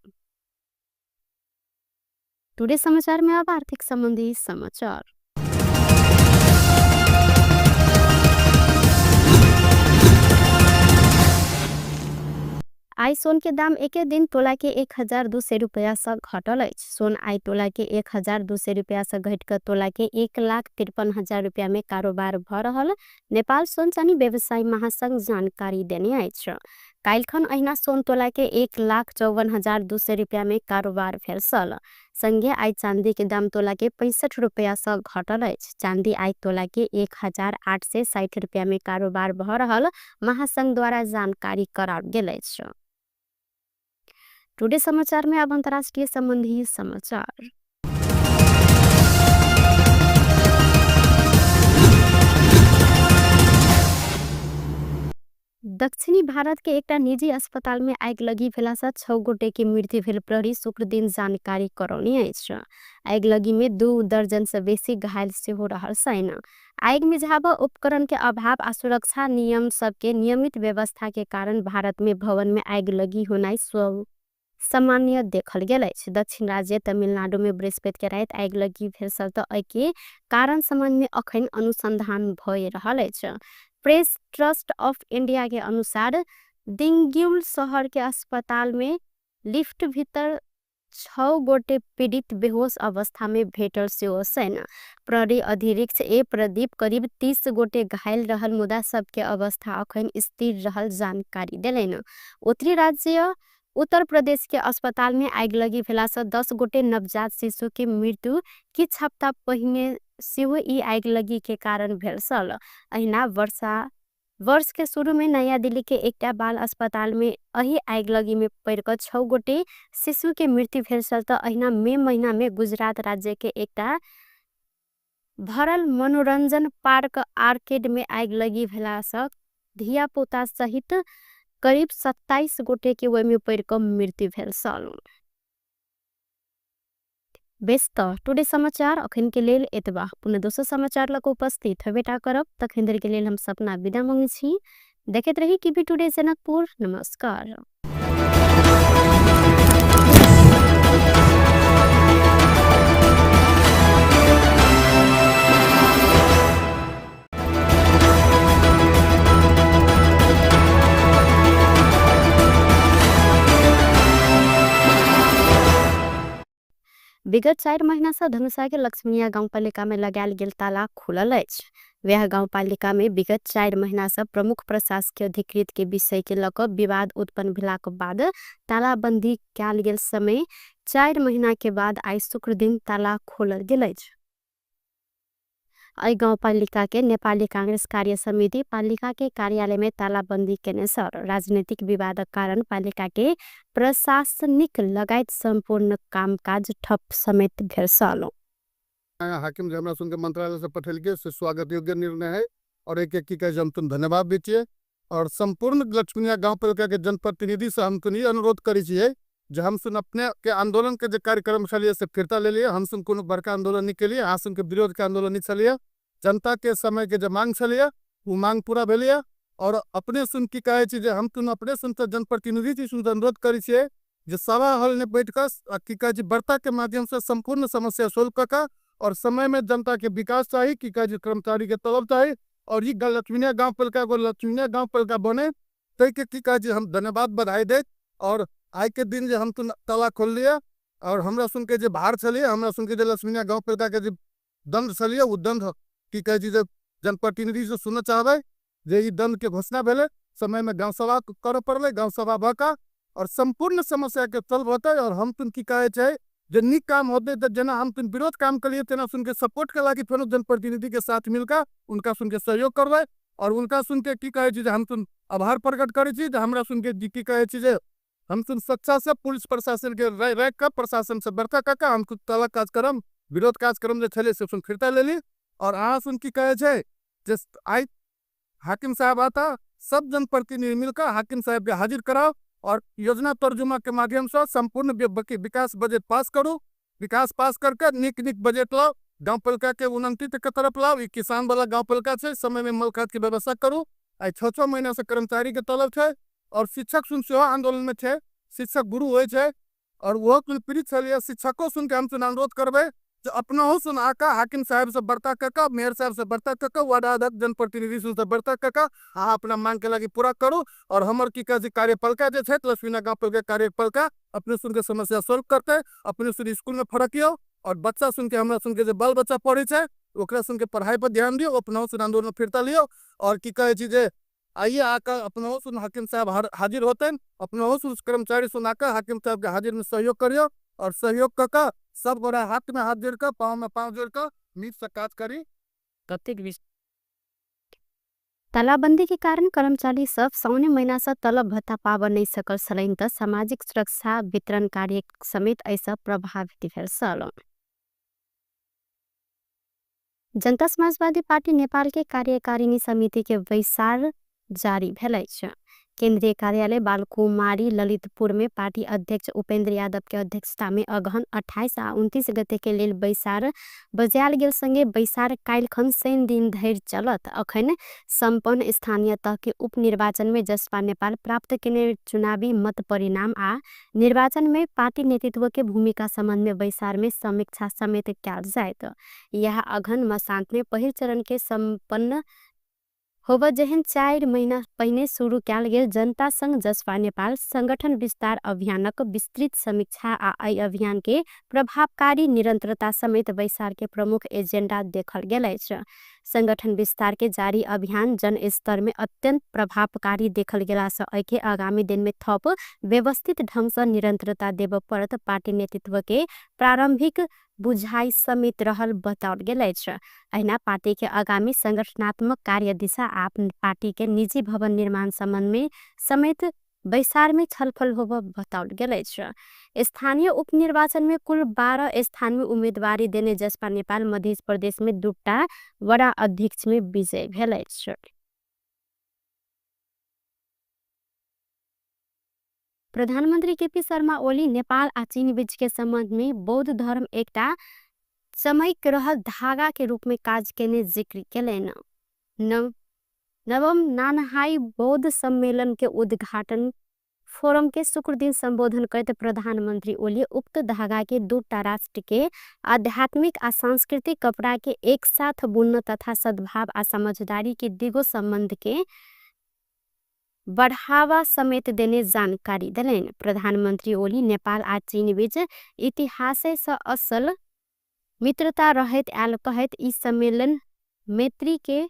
टुडे समाचार में अब आर्थिक संबंधी समाचार। आई सोन के दाम एके दिन तोला के 1200 रुपया से घटल अछि। सोन आई तोला के 1200 रुपया से घटकर तोला के 1,53,000 रुपया में कारोबार भ रहल नेपाल सोन चानी व्यवसायी महासंघ जानकारी देने अछि। काल्हिखन अहिना सोन तोला के 1,54,200 रुपया में कारोबार भेल छल। संगे आई चांदी के दाम तोला के 65 रुपया से घटल अछि। चांदी आई तोला के 1860 रुपया में कारोबार भ रहल महासंघ द्वारा जानकारी कराओल गेल अछि। टुडे समाचार में अब अंतर्राष्ट्रीय संबंधी समाचार। दक्षिणी भारत के एकटा निजी अस्पताल में आगिलगी भेला से 6 गोटे के मृत्यु भेल प्रहरी शुक्रदिन जानकारी करौने अछि। आगिलगी में 2 दर्जन से बेसी घायल सेहो रहल छनि। आगि मिझाब उपकरण के अभाव आ सुरक्षा नियम सबके नियमित व्यवस्था के कारण भारत में भवन में आगिलगी होनाइ सामान्य देखल गेल अछि। दक्षिण राज्य तमिलनाडु में बृहस्पति के राति आगिलगी भेल छल त एहि के कारण संबंध में अखन अनुसंधान भए रहल अछि। प्रेस ट्रस्ट ऑफ इंडिया के अनुसार दिंग्युल शहर के अस्पताल में लिफ्ट भीतर 6 गोटे पीड़ित बेहोश अवस्था में भेटल सेहो छनि। प्रहरी अधीक्षक ए प्रदीप करीब 30 गोटे घायल रहल मुदा सबके अवस्था अखन स्थिर रहल जानकारी देलनि। उत्तरी राज्य उत्तर प्रदेश के अस्पताल में आगिलगी भेला से 10 गोटे नवजात शिशु के मृत्यु किछ हप्ता पहिने सेहो ई आगिलगी के कारण भेल छल। अहिना वर्ष के शुरू में नया दिल्ली के एकटा बाल अस्पताल में अही आगिलगी में पड़ि क 6 गोटे शिशु के मृत्यु भेल छल त अहिना मई महीना में गुजरात राज्य के एकटा भरल मनोरंजन पार्क आर्केड में आगिलगी भेला से धियापुता सहित करीब 27 गोटे के ओहिमे पड़ि क मृत्यु भेल छल। बेस त टुडे समाचार अखन के लेल एतबा। पुनः दोसर समाचार लग उपस्थित होबेटा करब। तखन धरि के लेल हम सपना विदा मांगै छी। देखैत रही केपी टुडे जनकपुर। नमस्कार। विगत 4 महीना से धनुषा के लक्ष्मीनिया गाउँपालिका में लगायल गेल ताला खुलल अछि। वएह गाउँपालिका में विगत 4 महीना से प्रमुख प्रशासकीय अधिकृत के विषय के लऽ कऽ विवाद उत्पन्न भेलाक बाद तालाबंदी कयल गेल समय 4 महीना के बाद आइ शुक्र दिन ताला खोलल गेल अछि। एहि गाउँपालिका के नेपाली कांग्रेस कार्य समिति पालिका के कार्यालय में तालाबंदी केने छल। राजनीतिक विवादक कारण पालिका के प्रशासनिक लगायत सम्पूर्ण कामकाज ठप समेत भेल छल। हाकिम जे हमरा सुनके मंत्रालय से पठेलकै से स्वागत योग्य निर्णय है और एक की कहै छै हम तुम धन्यवाद भी छियै। और सम्पूर्ण लक्ष्मीनिया गाँव पालिका के जनप्रतिनिधि से हम तुम ई अनुरोध करै छियै जे हम सुन अपने के आंदोलन के जे कार्यक्रम छलियै से फिरता लेलियै। हम सुन कोनो बड़का आंदोलन नहीं केलियै, अहाँ सुन के विरोध के आंदोलन नहीं छलियै। जनता के समय के जे मांग छलियै ओ मांग पूरा भेलियै। और अपने सुन की कहै छी जे हम तुम अपने सुन तऽ जनप्रतिनिधि छी सुन अनुरोध करै छियै जे सभा हॉल में बैठ कऽ आ की कहै छै वार्ता के माध्यम से सम्पूर्ण समस्या सोल्व कऽ कऽ और समय में जनता के विकास चाही, की कहै छै कर्मचारी के तलब चाही। और ई लक्ष्मीनिया गाँव पालिका एगो लक्ष्मीनिया गाँव पालिका बने ताहिके की कहै छै हम धन्यवाद बधाई दैत। और आइ के दिन जे हम तुम ताला खोललियै और हमरा सुन के जे भार छलियै, हमरा सुन के जे लक्ष्मीनिया गाँव पालिका के जे दंड छलियै ओ दंड की कहै छै जे जनप्रतिनिधि से सुनऽ चाहबै जे ई दंड के घोषणा भेलै। समय में गाँव सभा करऽ पड़लै, गाँव सभा भऽ कऽ और सम्पूर्ण समस्या के सॉल्व होतै। और हम तुम की कहै छै जे नीक काम होतै तऽ जेना हम तुम विरोध काम करिए तेना सुन के सपोर्ट के लागी फेरो जनप्रतिनिधि के साथ मिलकर उनका सुन के सहयोग करबै। और उनका सुन के की कहै छी जे हम तुम आभार प्रकट करै छी जे हमरा सुन के की कहै छी जे हम तुम सच्चा से पुलिस प्रशासन के राखि कऽ प्रशासन से बड़का कऽ कऽ हम ताला कार्यक्रम विरोध कार्यक्रम जे छलै से सुन फिरता लेली। और अहाँ सुन की कहै छै जे आइ हाकिम साहब आता सब जनप्रतिनिधि मिलकर हाकिम साहब के हाजिर कराओ और योजना तर्जुमा के माध्यम से संपूर्ण विकास बजट पास करू। विकास पास करके नीक नीक बजट लाओ, गाँव पालिका के उन्नति के तरफ लाओ। ई किसान वाला गाँव पालिका छै, समय में मल खाद के व्यवस्था करू। आइ 6-6 महीना से कर्मचारी के तलब छै और शिक्षक सुन सेहो आंदोलन में छै, शिक्षक गुरु होइ छै और ओहो कुल पीड़ित छलियै। शिक्षको सुन के हम सुन अनुरोध करबै जे अपनहु सुन आके हाकिम साहब से वार्ता कऽ कऽ, मेयर साहब से वार्ता कऽ कऽ, वार्ड अध्यक्ष जनप्रतिनिधि सुन से वार्ता कऽ कऽ अहाँ अपना मांग के लागी पूरा करू। और हमर की कहै छै कार्यपालिका जे छै लक्ष्मीना गाँव पालिका कार्यपालिका अपने सुन के समस्या सॉल्व करतै। अपने सुन स्कूल में फरकियौ और बच्चा सुन के हमरा सुन के जे बाल बच्चा पढ़ै छै ओकरा सुन के पढ़ाई पर ध्यान दियौ, अपनहु सुन आंदोलन फिरता लियौ। और की कहै छी जे आइए आकर अपनहु सुन हाकिम साहब हाजिर होतनि, अपनहु सुन कर्मचारी सुन आकर हाकिम साहब के हाजिर में सहयोग करियौ और सहयोग कऽ कऽ सब गोरा हाथ में हाथ जोड़ कऽ पाँव में पाँव जोड़ कऽ नीक से काज करी। कतेक तालाबंदी के कारण कर्मचारी सब साउने महीना से तलब भत्ता पाब नहीं सकल छलनि त सामाजिक सुरक्षा वितरण कार्य समेत एहिसँ प्रभावित भेल छल। जनता समाजवादी पार्टी नेपाल के कार्यकारिणी समिति के बैसार जारी भेल अछि। केंद्रीय कार्यालय बालकुमारी ललितपुर में पार्टी अध्यक्ष उपेंद्र यादव के अध्यक्षता में अगहन 28 आ 29 गते के लेल बैसार बजायल गेल संगे बैसार काल्हिखन शनि दिन धरि चलत। अखन सम्पन्न स्थानीय तह के उपनिर्वाचन में जसपा नेपाल प्राप्त केने चुनावी मत परिणाम आ निर्वाचन में पार्टी नेतृत्व के भूमिका संबंध में बैसार में समीक्षा समेत कयल जायत। यह अगहन मसांत में पहिल चरण के सम्पन्न होब जेहन 4 महीना पहिने शुरू कयल गेल जनता संग जसपा नेपाल संगठन विस्तार अभियानक विस्तृत समीक्षा आ एहि अभियान के प्रभावकारी निरंतरता समेत बैसार के प्रमुख एजेंडा देखल गेल अछि। संगठन विस्तार के जारी अभियान जन स्तर में अत्यंत प्रभावकारी देखल गेला सँ एहि के आगामी दिन में थप व्यवस्थित ढंग सँ निरंतरता देबऽ पड़त पार्टी नेतृत्व के प्रारंभिक बुझाइ समेत रहल बताओल गेल अछि। अहिना पार्टी के आगामी संगठनात्मक कार्य दिशा आ पार्टी के निजी भवन निर्माण संबंध में समेत बैसार में छलफल होब बताओल गेल अछि। स्थानीय उपनिर्वाचन में कुल 12 स्थान में उम्मीदवारी देने जसपा नेपाल मध्य प्रदेश में 2टा वडा अध्यक्ष में विजय भेल अछि। प्रधानमंत्री केपी शर्मा ओली नेपाल आ चीन बीच के संबंध में बौद्ध धर्म एकटा चमैक रहल धागा के रूप में काज केने जिक्र केलनि। नवम नानहाई बौद्ध सम्मेलन के उद्घाटन फोरम के शुक्र दिन संबोधन करते प्रधानमंत्री ओली उक्त धागा के 2टा राष्ट्र के आध्यात्मिक आ सांस्कृतिक कपड़ा के एक साथ बुनन तथा सद्भाव आ समझदारी के दिगो संबंध के बढ़ावा समेत देने जानकारी देलनि। प्रधानमंत्री ओली नेपाल आ चीन बीच इतिहास से असल मित्रता रहैत आयल कहैत ई सम्मेलन मैत्री के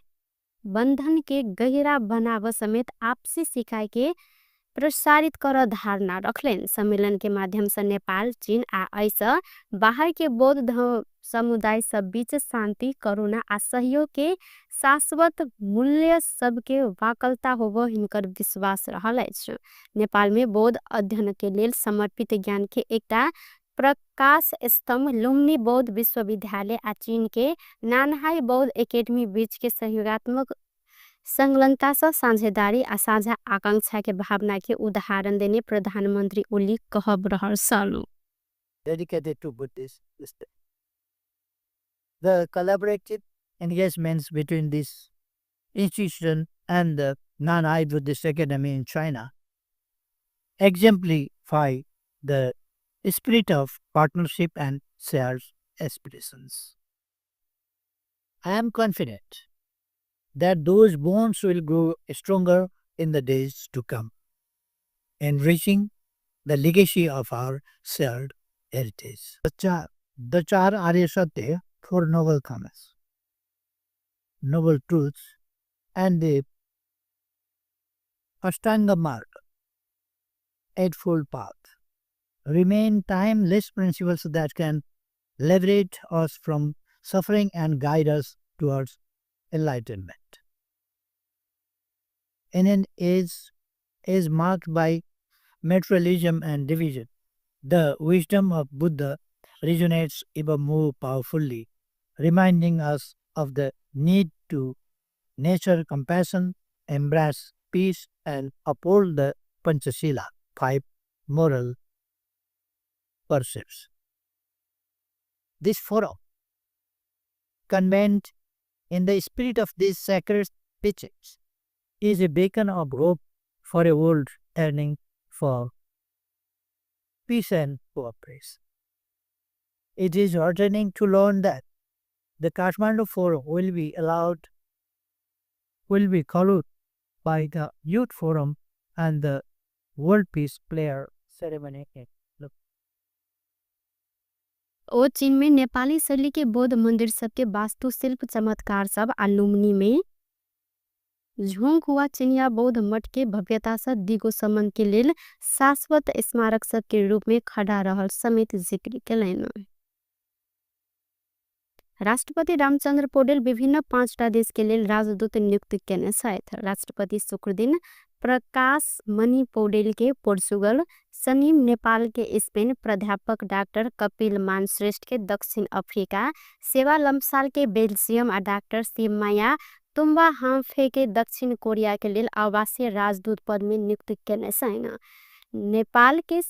बंधन के गहरा बनाव समेत आपसी सिकाई के प्रसारित कर धारणा रखलनि। सम्मेलन के माध्यम से नेपाल चीन आ ऐसा बाहर के बौद्ध समुदाय सब बीच शांति करुणा आ सहयोग के शाश्वत मूल्य सबके वाकलता होब हिनकर विश्वास रहल अछि। नेपाल में बौद्ध अध्ययन के लेल समर्पित ज्ञान के एकटा प्रकाश स्तम्भ लुम्बिनी बौद्ध विश्वविद्यालय आ चीनके नानहाई बौद्ध एकेडमी बीचके सहयोगात्मक संलग्नतासँ साझेदारी आ साझा आकांक्षाके भावनाके उदाहरण देने प्रधानमन्त्री ओली कहब रहल छल। Dedicated to Buddhist system. The collaborative engagements between this institution and the Nanhai Buddhist Academy in China exemplify the spirit of partnership and shared aspirations. I am confident that those bonds will grow stronger in the days to come, enriching the legacy of our shared heritage. The Char Arya Satya, Four Noble Comments, Noble Truths, and the Ashtanga Marg, Eightfold Path, remain timeless principles that can liberate us from suffering and guide us towards enlightenment. In an age is marked by materialism and division, the wisdom of Buddha resonates even more powerfully, reminding us of the need to nurture compassion, embrace peace, and uphold the Panchasila, five moral precepts. This forum, convened in the spirit of these sacred teachings, is a beacon of hope for a world yearning for peace and cooperation. It is heartening to learn that the Kathmandu Forum will be followed by the Youth Forum and the World Peace Prayer Ceremony in ओ चीनमे नेपाली शैलीके बौद्ध मन्दिर सबके वास्तुशिल्प चमत्कार सब आ लुम्बिनीमे झोङहुआ चिनिया बौद्ध मठके भव्यतासँ दिगो सम्बन्धके लेल शाश्वत स्मारक सबके रूपमे खडा रहल समेत जिक्र केलनि। राष्ट्रपति रामचन्द्र पौडेल विभिन्न 5टा देशके लेल राजदूत नियुक्त केने छथि। राष्ट्रपति शुक्रदिन प्रकाश मणि पौडेलके पोर्चुगल, सनिम नेपालके स्पेन, प्राध्यापक डाक्टर कपिल मान श्रेष्ठके दक्षिण अफ्रिका, सेवा लम्सालके बेल्जियम आ डाक्टर शिवमाया तुम्बा हाम्फेके दक्षिण कोरियाके लेल आवासीय राजदूत पदमे नियुक्त केने छनि। नेपालके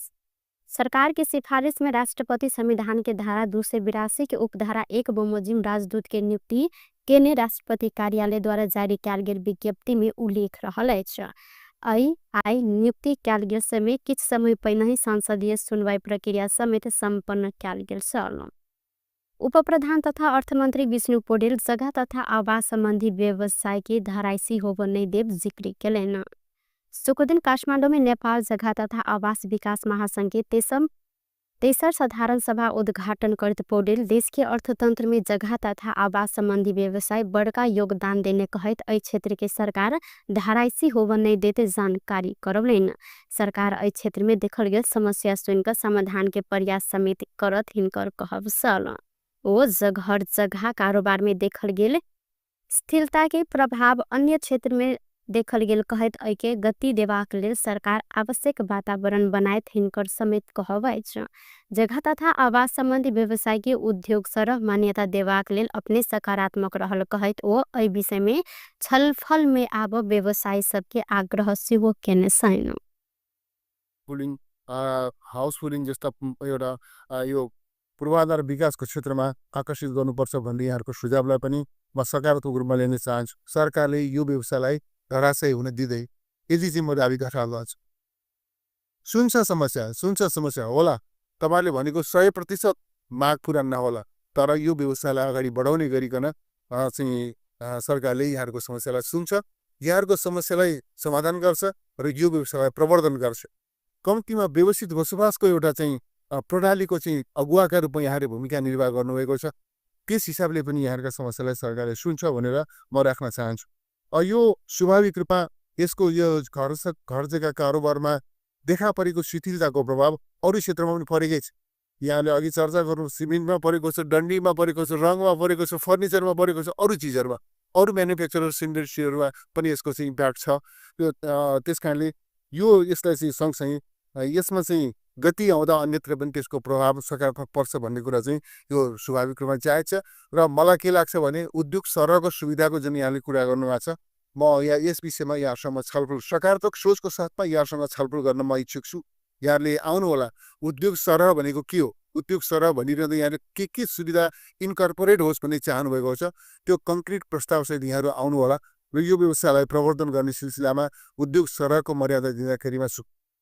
सरकार के सिफारिश में राष्ट्रपति संविधान के धारा 282 के उपधारा 1 बमोजिम राजदूत के नियुक्ति केने राष्ट्रपति कार्यालय द्वारा जारी कयल गेल विज्ञप्ति में उल्लेख रहल अछि। अइ आइ नियुक्ति कयल गेल समय किछु समय पहिनहि संसदीय सुनवाई प्रक्रिया समेत सम्पन्न कयल गेल छल। उपप्रधान तथा अर्थमन्त्री विष्णु पौडेल जग्गा तथा आवास सम्बन्धी व्यवसाय के धराइसी होब नै देब जिक्र केलनि। शुक्रदिन काठमाडौँ में नेपाल जग्गा तथा आवास विकास महासंघ के तेसर साधारण सभा उद्घाटन करत पौडेल देश के अर्थतंत्र में जग्गा तथा आवास सम्बन्धी व्यवसाय बड़का योगदान देने कहैत एहि क्षेत्र के सरकार धराइसी होब नै देते जानकारी करौलनि। सरकार एहि क्षेत्र में देखल गेल समस्या सुनिकऽ समाधान के प्रयास समेत करत हिनकर कहब छल। ओ जगहर जगह कारोबार में देखल गेल स्थिरता के प्रभाव अन्य क्षेत्र में देखल गेल कहैत एहिके गति देबाक लेल सरकार आवश्यक वातावरण बनायत हिनकर समेत कहब अछि। जगह तथा आवास सम्बन्धी व्यवसाय के उद्योग सरह मान्यता देबाक लेल अपने सकारात्मक रहल कहैत ओ एहि विषय में छलफल में आब व्यवसाय सबके आग्रह सेहो केने छनि। पुलिङ, हाउस पुलिङ जस्ता एउटा यो पूर्वाधार विकासको क्षेत्रमा आकर्षित गर्नुपर्छ भन्ने यहाँहरूको सुझावलाई पनि म सकारात्मक रूपमा लिन चाहन्छु। सरकारले यो व्यवसायलाई धराशयी हुन दिँदै यदि चाहिँ म दाबी गर्छु। सुन्छ समस्या, सुन्छ समस्या होला, तपाईँले भनेको 100% माग पुरा नहोला, तर यो व्यवसायलाई अगाडि बढाउने गरिकन चाहिँ सरकारले यहाँहरूको समस्यालाई सुन्छ, यहाँहरूको समस्यालाई समाधान गर्छ र यो व्यवसायलाई प्रवर्धन गर्छ। कम्तीमा व्यवस्थित बसोबासको एउटा चाहिँ प्रणालीको चाहिँ अगुवाका रूपमा यहाँले भूमिका निर्वाह गर्नुभएको छ। त्यस हिसाबले पनि यहाँहरूका समस्यालाई सरकारले सुन्छ भनेर म राख्न चाहन्छु। यो स्वाभाविक रूपमा यसको यो घर जग्गा कारोबारमा देखा परेको शिथिलताको प्रभाव अरू क्षेत्रमा पनि परेकै छ। यहाँले अघि चर्चा गर्नु, सिमेन्टमा परेको छ, डन्डीमा परेको छ, रङमा परेको छ, फर्निचरमा परेको छ, अरू चिजहरूमा, अरू म्यानुफ्याक्चरर्स इन्डस्ट्रीहरूमा पनि यसको चाहिँ इम्प्याक्ट छ। यो त्यस कारणले यो यसलाई चाहिँ सँगसँगै यसमा चाहिँ गति आउँदा अन्यत्र पनि त्यसको प्रभाव सकारात्मक पर्छ भन्ने कुरा चाहिँ यो स्वाभाविक रूपमा जायज छ। र मलाई के लाग्छ भने उद्योग सरहको सुविधाको जुन यहाँले कुरा गर्नुभएको छ, म यहाँ यस विषयमा यहाँसँग छलफल सकारात्मक सोचको साथमा यहाँसँग छलफल गर्न म इच्छुक छु। यहाँले आउनुहोला। उद्योग सरह भनेको के हो, उद्योग सरह भनिरहँदा यहाँले के के सुविधा इन्कर्पोरेट होस् भन्ने चाहनुभएको छ, त्यो कङ्क्रिट प्रस्तावसहित यहाँहरू आउनुहोला। र यो व्यवसायलाई प्रवर्धन गर्ने सिलसिलामा उद्योग सरहको मर्यादा दिँदाखेरिमा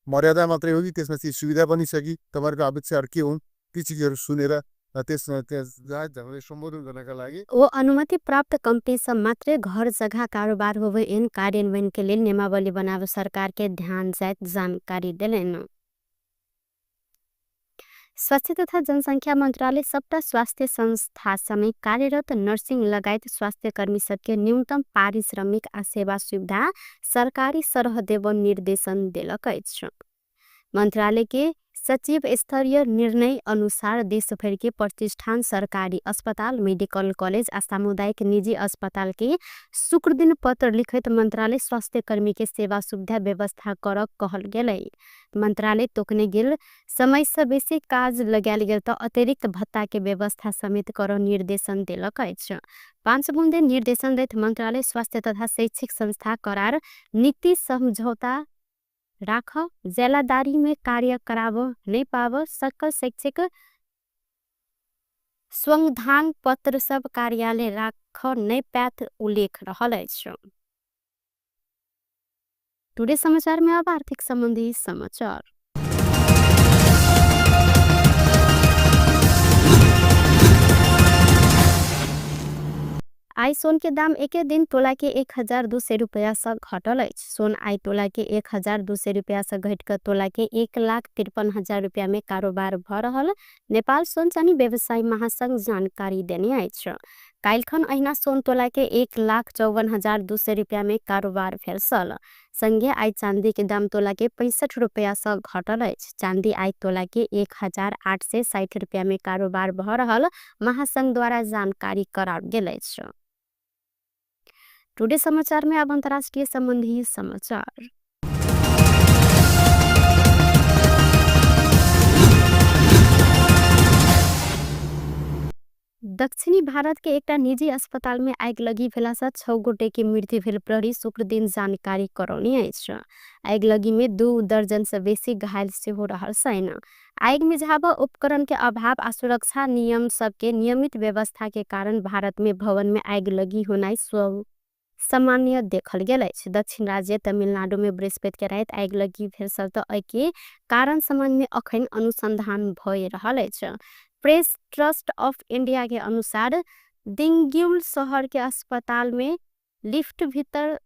मर्यादा मात्रै हो कि त्यसमा चाहिँ सुविधा पनि छ कि, तपाईँहरूको अपेक्षाहरू के हुन्, ती चिजहरू सुनेर त्यसमा त्यस ढङ्गले सम्बोधन गर्नका लागि ओ अनुमति प्राप्त कंपनी सब मात्रै घर जग्गा कारोबार होवे एन कार्यान्वयन के लेल नियमावली बनावे सरकार के ध्यान जाइत जानकारी देलनि। स्वास्थ्य तथा जनसंख्या मन्त्रालय सबटा स्वास्थ्य संस्था समेत कार्यरत नर्सिंग लगायत स्वास्थ्य कर्मी सबके न्यूनतम पारिश्रमिक आ सेवा सुविधा सरकारी सरह देव निर्देशन देलक अछि। मन्त्रालय के सचिव स्तरीय निर्णय अनुसार देशभर के प्रतिष्ठान, सरकारी अस्पताल, मेडिकल कॉलेज आ सामुदायिक निजी अस्पताल के शुक्र दिन पत्र लिखित मन्त्रालय स्वास्थ्य कर्मी के सेवा सुविधा व्यवस्था कर कहल गेलै। मन्त्रालय तोकने गेल समय से बेसी काज लगायल गेल त अतिरिक्त भत्ता के व्यवस्था समेत कर निर्देशन देलक अछि। 5 बुँदे निर्देशन दैत मन्त्रालय स्वास्थ्य तथा शैक्षिक संस्था करार नीति समझौता राख, जेलादारी में कार्य कराव नहीं पाव, सकल शैक्षिक संविधान पत्र सब कार्यालय राख नहीं पात उल्लेख रहल अछि। टुडे समाचार में अब आर्थिक संबंधी समाचार। आई सोन के दाम एके दिन तोला के 1200 रुपया से घटल अछि। सोन आई तोला के 1200 रुपया से घटकर तोला के 1,53,000 रुपया में कारोबार भ रहल नेपाल सोन चानी व्यवसायी महासंघ जानकारी देने अछि। काल्हिखन अहिना सोन तोला के 1,54,200 रुपया में कारोबार भेल छल। संगे आई चांदी के दाम तोला के 65 रुपया से घटल अछि। चांदी आई तोला के 1860 रुपया में कारोबार भ रहल महासंघ द्वारा जानकारी कराओल गेल अछि। टुडे समाचार में अब अंतर्राष्ट्रीय संबंधी समाचार। दक्षिणी भारत के एकटा निजी अस्पताल में आगिलगी भेला से 6 गोटे के मृत्यु भेल प्रहरी शुक्र दिन जानकारी करौनी अछि। आगिलगी में 2 दर्जन से बेसी घायल सेहो रहल छनि। आगि मिझाब उपकरण के अभाव आ सुरक्षा नियम सबके नियमित व्यवस्था के कारण भारत में भवन में आगिलगी होनाइ सामान्य देखल गेल अछि। दक्षिण राज्य तमिलनाडु में बृहस्पति के राति आगिलगी भेल छल त एहि के कारण संबंध में अखन अनुसंधान भए रहल अछि। प्रेस ट्रस्ट ऑफ इंडिया के अनुसार दिंग्युल शहर के अस्पताल में लिफ्ट भीतर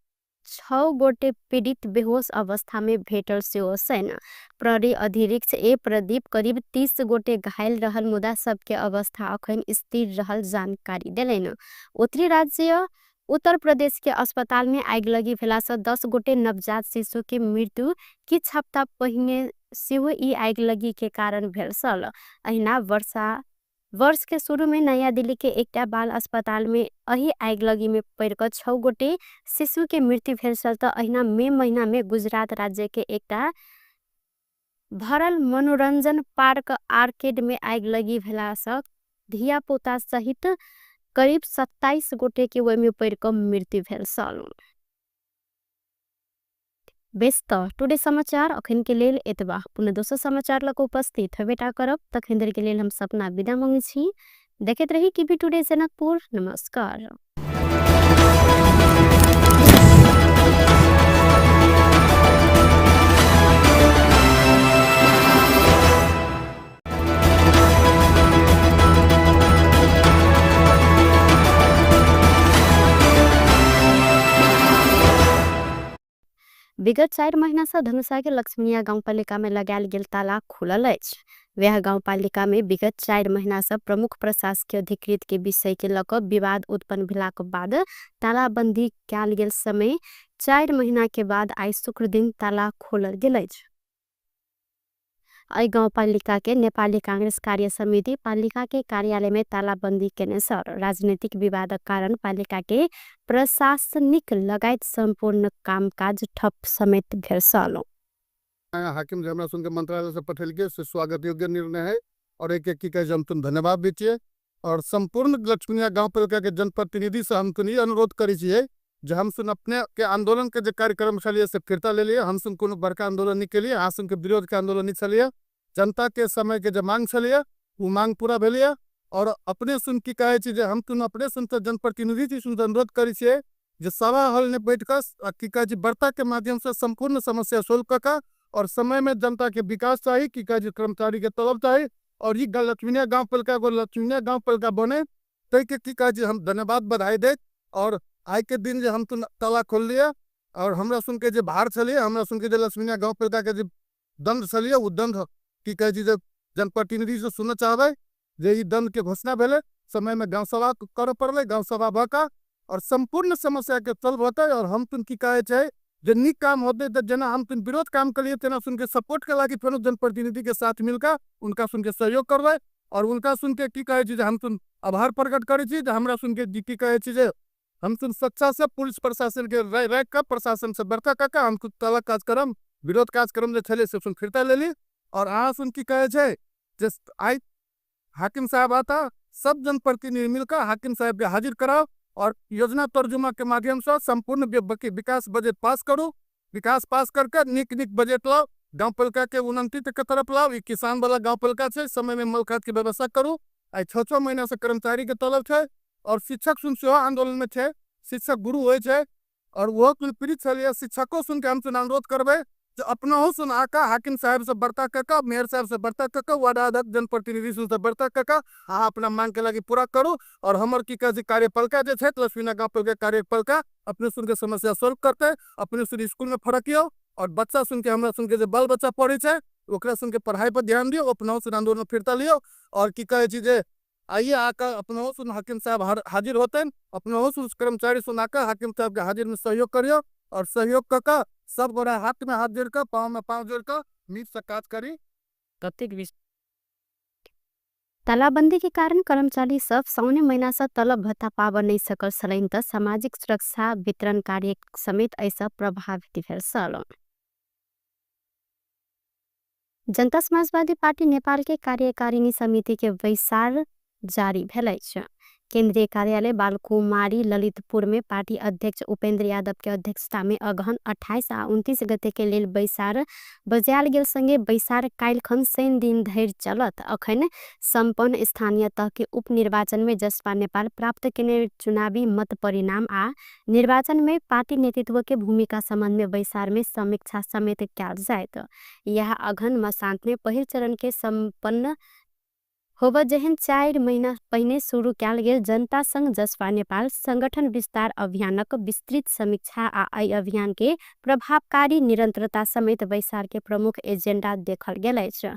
6 गोटे पीड़ित बेहोश अवस्था में भेटल सेहो छनि। प्रहरी अधीक्षक ए प्रदीप करीब 30 गोटे घायल रहल मुदा सबके अवस्था अखन स्थिर रहल जानकारी देलनि। उत्तरी राज्य उत्तर प्रदेश के अस्पताल में आगिलगी भेला से 10 गोटे नवजात शिशु के मृत्यु किछ हप्ता पहिने सेहो ई आगिलगी के कारण भेल छल। अहिना वर्ष के शुरू में नया दिल्ली के एकटा बाल अस्पताल में अही आगिलगी में पड़ि क 6 गोटे शिशु के मृत्यु भेल छल त अहिना मई महीना में गुजरात राज्य के एकटा भरल मनोरंजन पार्क आर्केड में आगिलगी भेला से धियापुता सहित करीब 27 गोटे के ओहिमे पड़ि क मृत्यु भेल छल। बेस त टुडे समाचार अखन के लेल एतबा। पुनः दोसर समाचार लग उपस्थित होबेटा करब। तखन देर के लेल हम सपना विदा मांगै छी। देखैत रही केबी टुडे जनकपुर। नमस्कार। विगत 4 महीना से धनुषा के लक्ष्मीनिया गाउँपालिका में लगायल गेल ताला खुलल अछि। वएह गाउँपालिका में विगत 4 महीना से प्रमुख प्रशासकीय अधिकृत के विषय के लऽ कऽ विवाद उत्पन्न भेलाक बाद तालाबंदी कयल गेल समय 4 महीना के बाद आइ शुक्र दिन ताला खोलल गेल अछि। एहि गाउँपालिका के नेपाली कांग्रेस कार्य समिति पालिका के कार्यालय में तालाबंदी केने छल। राजनीतिक विवादक कारण पालिका के प्रशासनिक लगायत सम्पूर्ण कामकाज ठप समेत भेल छल। हाकिम जे हमरा सुनके मंत्रालय से पठेलकै से स्वागत योग्य निर्णय है और एक की कहै छै हम तुम धन्यवाद भी छियै। और सम्पूर्ण लक्ष्मीनिया गाँव पालिका के जनप्रतिनिधि से हम तुम ई अनुरोध करै छियै जे हम सुन अपने के आंदोलन के जे कार्यक्रम छलियै से फिरता लेलियै। हम सुन कोनो बड़का आंदोलन नहीं केलियै, अहाँ सुन के विरोध के आंदोलन नहीं छलियै। जनता के समय के जे मांग छलियै ओ मांग पूरा भेलियै। और अपने सुन की कहै छी जे हम तुम अपने सुन तऽ जनप्रतिनिधि छी सुन अनुरोध करै छियै जे सभा हॉल में बैठ कऽ की कहै छै वार्ता के माध्यम से सम्पूर्ण समस्या सोल्व कऽ कऽ और समय में जनता के विकास चाही, की कहै छै कर्मचारी के तलब चाही और ई लक्ष्मीनिया गाँव पालिका एगो लक्ष्मीनिया गाँव पालिका बने ताहिके की कहै छै हम धन्यवाद बधाई दैत। और आइ के दिन जे हम तुम ताला खोललियै और हमरा सुन के जे भार छलियै, हमरा सुन के जे लक्ष्मीनिया गाँव पालिका के जे दंड छलियै ओ दंड की कहै छै जे जनप्रतिनिधि से सुनऽ चाहबै जे ई दंड के घोषणा भेलै। समय में गाँव सभा करऽ पड़लै, गाँव सभा भऽ कऽ और सम्पूर्ण समस्या के सॉल्व होतै। और हम तुम की कहै छै जे नीक काम होतै तऽ जेना हम तुम विरोध काम करिए तेना सुन के सपोर्ट के लागी फेरो जनप्रतिनिधि के साथ मिलकर उनका सुन के सहयोग करबै। और उनका सुन के की कहै छी जे हम तुम आभार प्रकट करै छी जे हमरा सुन के की कहै छी जे हम तुम सच्चा से पुलिस प्रशासन के राखि कऽ प्रशासन से बड़का कऽ कऽ हम ताला कार्यक्रम विरोध कार्यक्रम जे छलै से सुन फिरता लेली। और अहाँ सुन की कहै छै जे आइ हाकिम साहब आता सब जनप्रतिनिधि मिलकर हाकिम साहब के हाजिर कराओ और योजना तर्जुमा के माध्यम से संपूर्ण विकास बजट पास करू। विकास पास करके नीक नीक बजट लाओ, गाँव पालिका के उन्नति के तरफ लाओ। ई किसान वाला गाँव पालिका छै, समय में मल खाद के व्यवस्था करू। आइ 6-6 महीना से कर्मचारी के तलब छै और शिक्षक सुन सेहो आंदोलन में छै, शिक्षक गुरु होइ छै और ओहो कुल पीड़ित छलियै। शिक्षको सुन के हम सुन अनुरोध करबै जे अपनहु सुन आका हाकिम साहब से वार्ता कऽ कऽ, मेयर साहब से वार्ता कऽ कऽ, वार्ड अध्यक्ष जनप्रतिनिधि सुन से वार्ता कऽ कऽ अहाँ अपना मांग के लागी पूरा करू। और हमर की कहै छै कार्यपालिका जे छै लक्ष्मीना गाँव पालिका कार्यपालिका अपने सुन के समस्या सॉल्व करतै। अपने सुन स्कूल में फरकियौ और बच्चा सुन के हमरा सुन के जे बाल बच्चा पढ़ै छै ओकरा सुन के पढ़ाई पर ध्यान दियौ, अपनहु सुन आंदोलन फिरता लियौ। और की कहै छी जे आइए आकर अपनहु सुन हाकिम साहब हाजिर होतनि, अपनहु सुन कर्मचारी सुन आकर हाकिम साहब के हाजिर में सहयोग करियौ और सहयोग कऽ कऽ सब गोरा हाथ में हाथ जोड़ कऽ पाँव में पाँव जोड़ कऽ नीक से काज करी। तालाबंदी के कारण कर्मचारी सब साउने महीना से तलब भत्ता पाब नहीं सकल छलनि त सामाजिक सुरक्षा वितरण कार्य समेत एहिसँ प्रभावित भेल छल। जनता समाजवादी पार्टी नेपाल के कार्यकारिणी समिति के बैसार जारी भेल अछि। केंद्रीय कार्यालय बालकुमारी ललितपुर में पार्टी अध्यक्ष उपेंद्र यादव के अध्यक्षता में अगहन 28 आ 29 गते के लेल बैसार बजायल गेल संगे बैसार काल्हिखन शनि दिन धरि चलत। अखन सम्पन्न स्थानीय तह के उपनिर्वाचन में जसपा नेपाल प्राप्त केने चुनावी मत परिणाम आ निर्वाचन में पार्टी नेतृत्व के भूमिका संबंध में बैसार में समीक्षा समेत कयल जायत। यह अगहन मसांत में पहिल चरण के सम्पन्न होब जेहन 4 महीना पहिने शुरू कयल गेल जनता संग जसपा नेपाल संगठन विस्तार अभियानक विस्तृत समीक्षा आ एहि अभियान के प्रभावकारी निरंतरता समेत बैसार के प्रमुख एजेंडा देखल गेल अछि।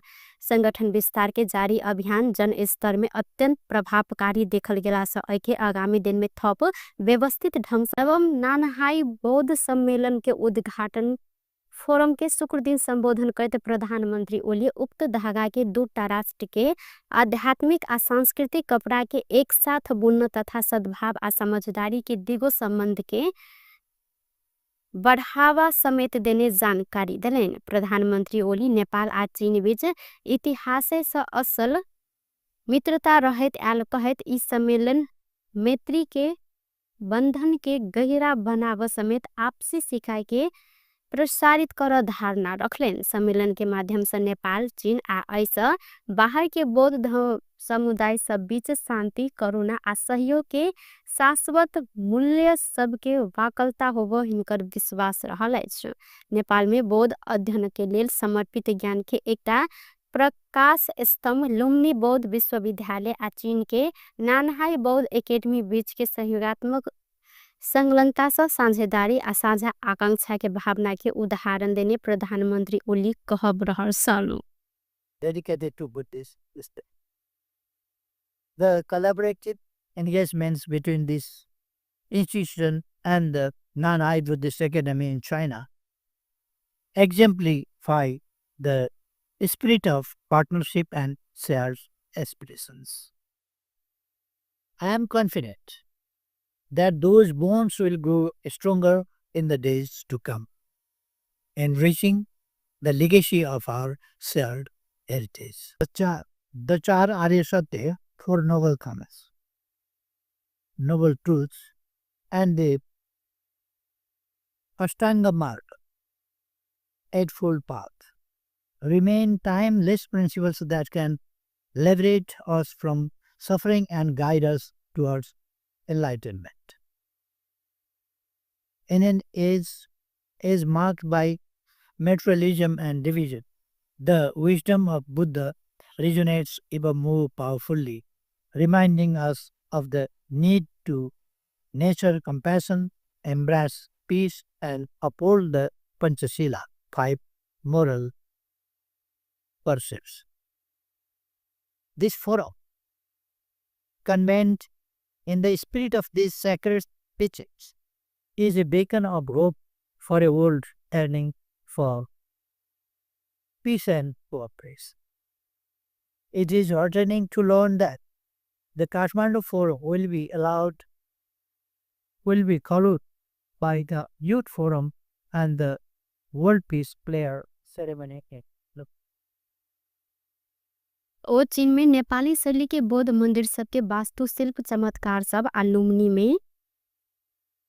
संगठन विस्तार के जारी अभियान जन स्तर में अत्यंत प्रभावकारी देखल गेला सँ एहि के आगामी दिन में थप व्यवस्थित ढंग से एवं नानहाई बौद्ध सम्मेलन के उद्घाटन फोरम के शुक्र दिन संबोधन करते प्रधानमंत्री ओली उक्त धागा के दूटा राष्ट्र के आध्यात्मिक आ सांस्कृतिक कपड़ा के एक साथ बुनन तथा सद्भाव आ समझदारी के दिगो संबंध के बढ़ावा समेत देने जानकारी देलनि। प्रधानमंत्री ओली नेपाल आ चीन बीच इतिहास से असल मित्रता रहैत आयल कहैत ई सम्मेलन मैत्री के बंधन के गहरा बनाव समेत आपसी सिखाई के प्रसारित कर धारणा रखलेन। सम्मेलन के माध्यम से नेपाल चीन आ ऐसा बाहर के बौद्ध समुदाय सब बीच शांति करुणा आ सहयोग के शाश्वत मूल्य सबके वाकलता होब हिनकर विश्वास रहल अछि। नेपाल में बौद्ध अध्ययन के लेल समर्पित ज्ञान के एकटा प्रकाश स्तंभ लुम्बिनी बौद्ध विश्वविद्यालय आ चीन के नानहाई बौद्ध एकेडमी बीच के सहयोगात्मक संलग्नता से साझेदारी आ साझा आकांक्षा के भावना के उदाहरण देने प्रधानमंत्री ओली कहब रहल छल। Dedicated to Buddhist system. The collaborative engagements between this institution and the Nanhai Buddhist Academy in China exemplify the spirit of partnership and shared aspirations. I am confident that those bonds will grow stronger in the days to come, enriching the legacy of our shared heritage. The Char Arya Satya, Four Noble Comments, Noble Truths, and the Ashtanga Marg, Eightfold Path, remain timeless principles that can liberate us from suffering and guide us towards enlightenment. In an age is marked by materialism and division, the wisdom of Buddha resonates even more powerfully, reminding us of the need to nurture compassion, embrace peace, and uphold the Panchasila, five moral precepts. This forum, convened in the spirit of these sacred teachings, is a beacon of hope for a world yearning for peace and cooperation. It is heartening to learn that the Kathmandu Forum will be followed by the Youth Forum and the World Peace Prayer Ceremony in ओ चीनमे नेपाली शैलीके बौद्ध मन्दिर सबके वास्तुशिल्प चमत्कार सब आ लुम्बिनीमे